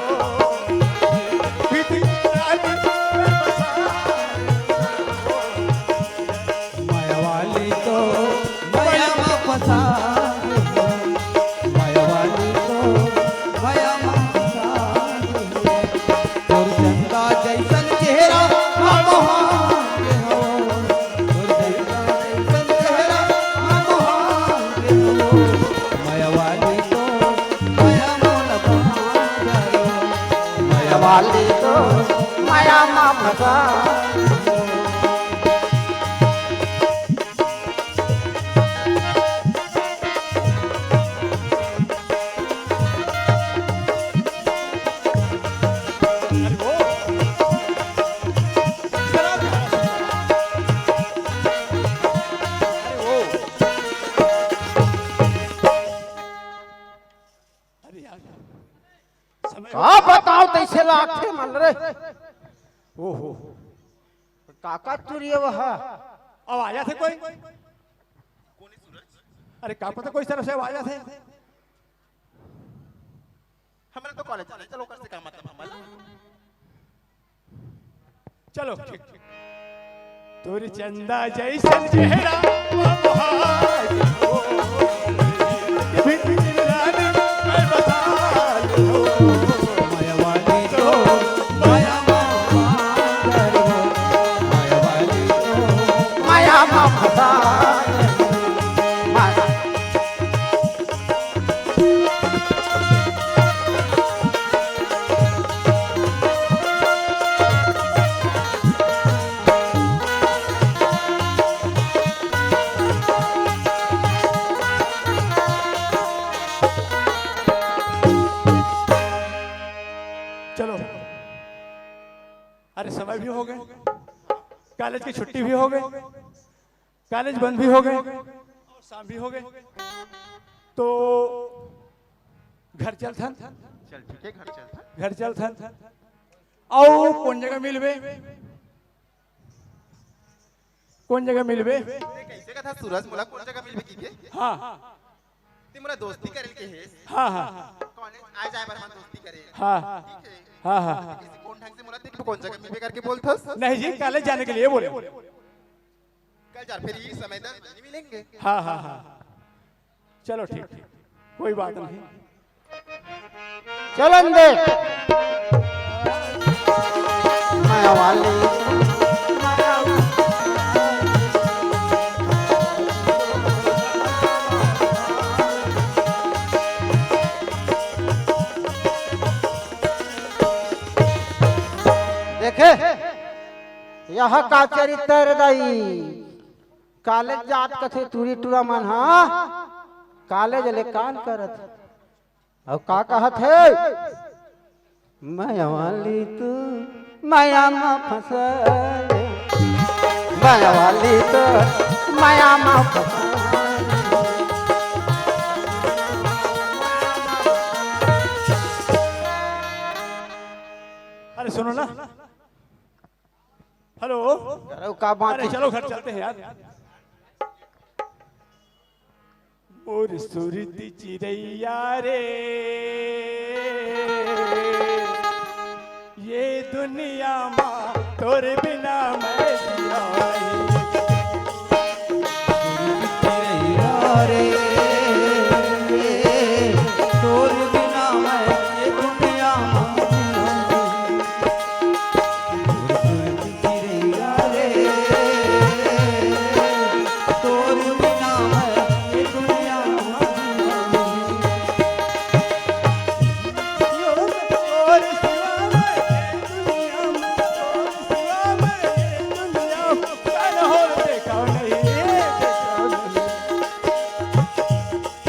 भीतरी में रानी, मैं बसा ले हवो। माया वाली तो माया में फंसा, माया वाली तो माया में फंसा। तोर चंदा जैसन चेहरा, हम वहाँ के हो। तोर चंदा जैसन चेहरा, हम वहाँ के हो। माया वाली तो माया में फंसा, माया वाली तो माया में फंसा। अरे यार, समय का बताओ, तैसे लागथे मन रे। ओहो, काका तुरिये वह। अब आ जाते कोई। अरे, का पता कोई तरह से आ जाते। हमला तो कॉलेज जाना है, चलो, ओकर से का मतलब हमला। चलो, ठीक। तोर चंदा जैसन चेहरा, माया वाली तो, माया माया वाली तो, माया माया चलो, अरे समय भी हो गए, कॉलेज की छुट्टी भी हो गई, कॉलेज बंद भी हो गए और शाम भी हो गए, तो घर चलथन। चल ठीक है, घर चलथन। घर चलथन। आओ, कौन जगह मिलबे? कौन जगह मिलबे? ते कैसे कथा सूरज, मोला कौन जगह मिलबे की के? हाँ। ते मोला दोस्ती करे के हे। हाँ, हाँ। कॉलेज आए जाए बर हमन दोस्ती करे। हाँ। ठीक है। हाँ, हाँ। किसी कौन ढंग से मोला ते कौन जगह मिलबे करके बोलथस? नहीं जी, कॉलेज जाने के लिए बोले। कल यार फिर ये समय दस बजे मिलेंगे। हाँ, हाँ, हाँ। चलो ठीक, ठीक, कोई बात नहीं। चलन दे। माया वाली। देखे, यह का चरित्र दाई? कॉलेज जात कथे टूरी टूरा मन हा, कॉलेज ले काल करत। अउ का कहत हे? मया वाली तू मया मा फंसा, मया वाली तू मया मा फंसा। अरे सुनो ना, हेलो। अरे का बात अरे है? चलो घर चलते हैं यार। मोर सुरती चिरैया रे, ये दुनिया मा तोर बिना मैं जिया नहीं। सुरती चिरैया रे, तोर बिना मैं ये दुनिया मा जिया नहीं। तोर बिना मैं ये दुनिया मा जिया नहीं।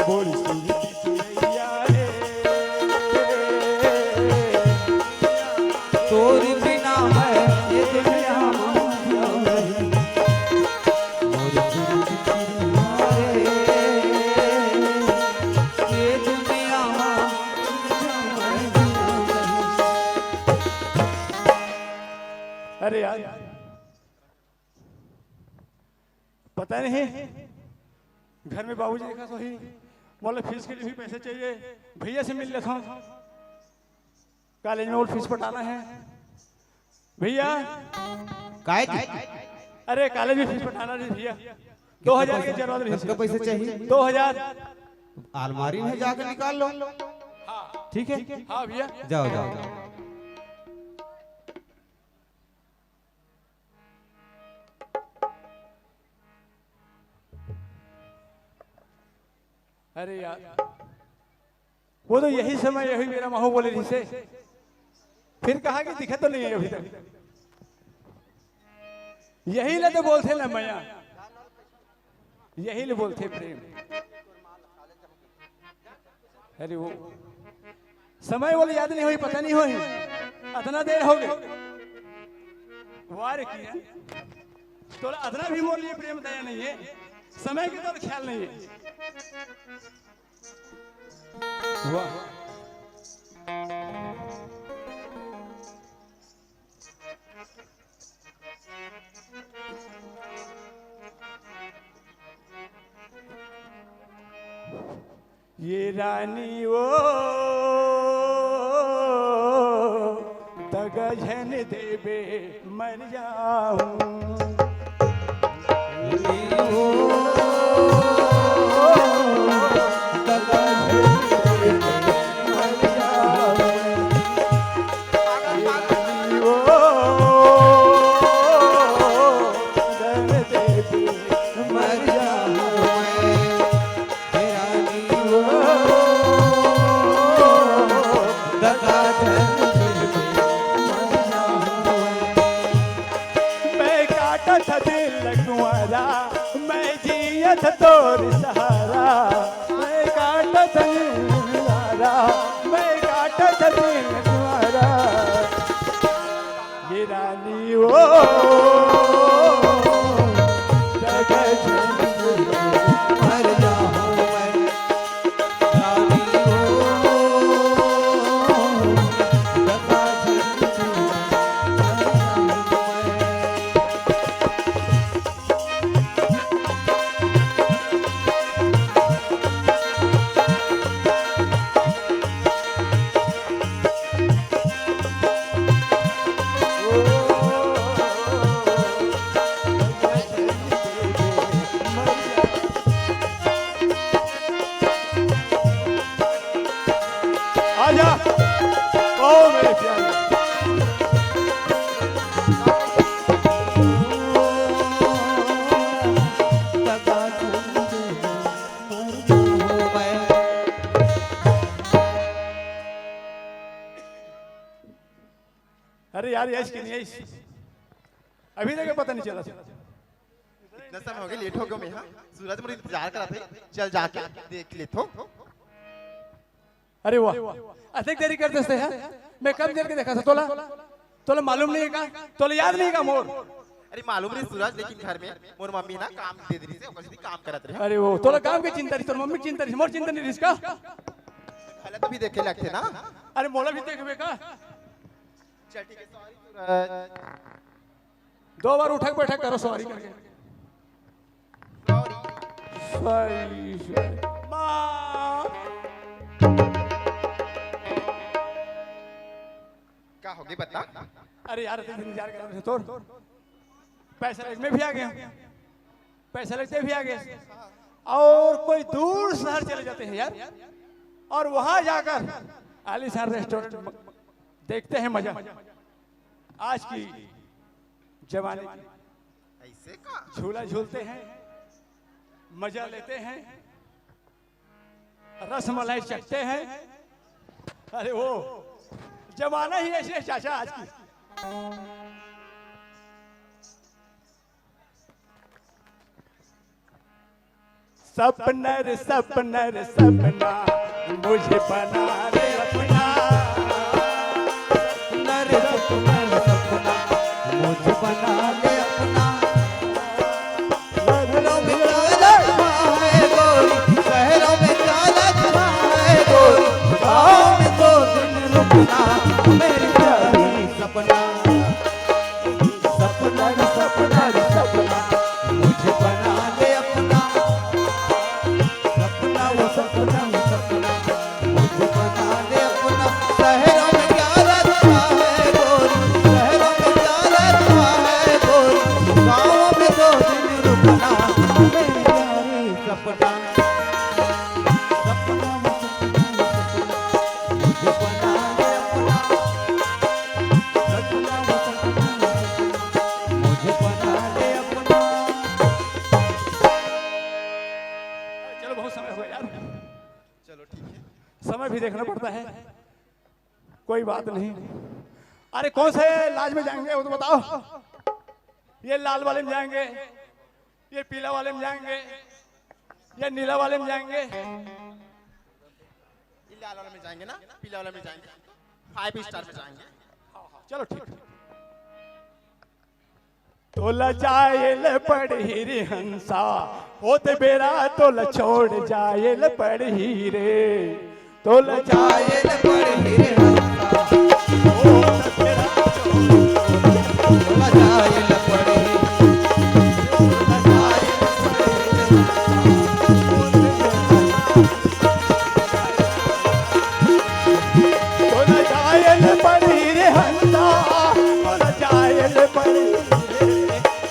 मोर सुरती चिरैया रे, ये दुनिया मा। अरे यार, पता नहीं, घर में बाबूजी देखा सोही, बोले फीस के लिए भी पैसे चाहिए, भैया से मिल लेता हूँ, कॉलेज में और फीस पटाना है भैया। काय की? अरे कॉलेज में फीस पटाना नहीं भैया, दो हजार के जरूरत नहीं। कितना पैसे चाहिए? दो हजार। अलमारी में जाके निकाल लो। ठीक है, हाँ भैया। जाओ, जाओ, जाओ। अरे यार, वो तो यही समय यही मेरा माहू बोले जिसे, फिर कहा कि दिखा तो नहीं है अभी तक। यही ले तो बोलते ना मया, यही ले बोलते प्रेम। अरे वो समय बोले याद नहीं होई, पता नहीं होई, अतना देर हो गए। वाह रे किया, तोला अतना भी मोर लिए प्रेम दया नहीं है, समय के तो ख्याल नहीं है। वाह। ये रानी ओ दगा झन देबे मर जाऊं। मैं काटत दिल कुंवारा, मैं जियत तोर सहारा। मैं काटत दिल कुंवारा, मैं काटत दिल कुंवारा। ये रानी ओ, जगत मर जाऊं मैं। अरे यार, यश की नहीं यश, अभी तक पता नहीं चला। इतना समय हो गया, लेट हो गया मैं, हाँ। सूरज मोर इंतजार करत हे, चल जाके देख लेथों। अरे वाह, अतेक देरी कर देते हैं। मैं कब देर के देखा था तोला? तोला मालूम नहीं है का? तोला याद नहीं का मोर? अरे मालूम नहीं सूरज, लेकिन घर में मोर मम्मी ना काम दे दे रही से, ओकर से भी काम करत रहे। अरे वो तोला काम के चिंता रही, तोर मम्मी के चिंता रही, मोर चिंता नहीं रही इसका। गलत भी देखे लगते ना। अरे मोला भी देखबे का? चल ठीक है, सॉरी सूरज। दो बार उठक बैठक करो सॉरी करके। Sorry, sorry. माँ। का होगे बता? अरे यार, इतने इंतजार कर रहे थे तोर। पैसा लेके मैं भी आ गया, पैसा लेके भी आ गया। और कोई दूर शहर चले जाते हैं यार, और वहां जाकर आलीशान रेस्टोरेंट देखते हैं मजा। आज की जमाने की ऐसे का? झूला झूलते हैं, मजा लेते हैं, रसमलाई चखते हैं। अरे वो जमाना ही ऐसे है चाचा आज की। सपना रे सपना रे सपना, मुझे बना रे अपना। सपना रे सपना रे सपना, मुझे बना रे अपना। शहरों में क्या रखा है गोरी, शहरों में क्या रखा है गोरी, गाँव में दो दिन रुकना, मेरी प्यारी सपना। सपना रे सपना रे सपना, मुझे बना ले अपना। सपना वो सपना वो सपना, मुझे बना ले अपना। शहरों में क्या रखा है गोरी, शहरों में क्या रखा है गोरी, गाँव में दो दिन रुकना, मेरी प्यारी सपना। सपना वो सपना वो सपना, मुझे बना ले अपना। सपना वो सपना वो सपना, मुझे बना ले अपना। चलो, बहुत समय हो गया यार। चलो, ठीक है। समय भी देखना पड़ता है, कोई बात नहीं। अरे, कौन से lodge में जाएंगे, वो तो बताओ। ये लाल वाले में जाएंगे, ये पीला वाले में जाएंगे, ये नीला वाले में जाएंगे। ये लाल वाले में जाएंगे ना, पीला वाले में जाएंगे, five star में जाएंगे। चलो, ठीक। तोला जाए ल पड़ही रे हंसा, होत बेरा तोला छोड़ जाए ल पड़ही रे। तोला जाए ल पड़ही रे हंसा, होत बेरा तोला जाए ल पड़ही। तोला जाए ल पड़ही रे हंसा, तोला जाए ल पड़ही रे।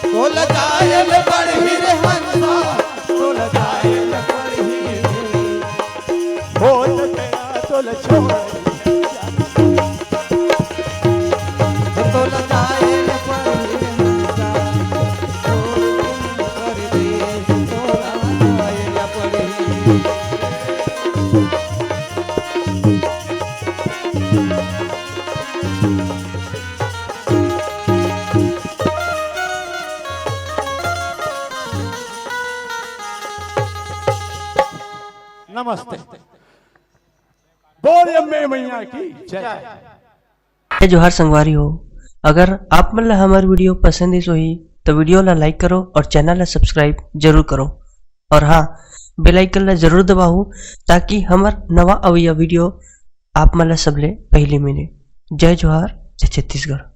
तोला जाए ल पड़ही रे हंसा, तोला जाए ल पड़ही रे। होत बेरा तोला छोड़ तोला जाए ल पड़ही हंसा, ओ परदेस तोला जाए ल पड़ही। नमस्ते। बोल अम्बे मैया की जय। जय जोहार संगवारी हो। अगर आप मन ला हमर video पसंद आइस होही, तो video ला like करो और channel ला subscribe जरूर करो। और हाँ, bell icon ला जरूर दबाओ, ताकि हमर नवा अवइया video आप मन ला सबले पहली मिले। जय जोहार, जय छत्तीसगढ़।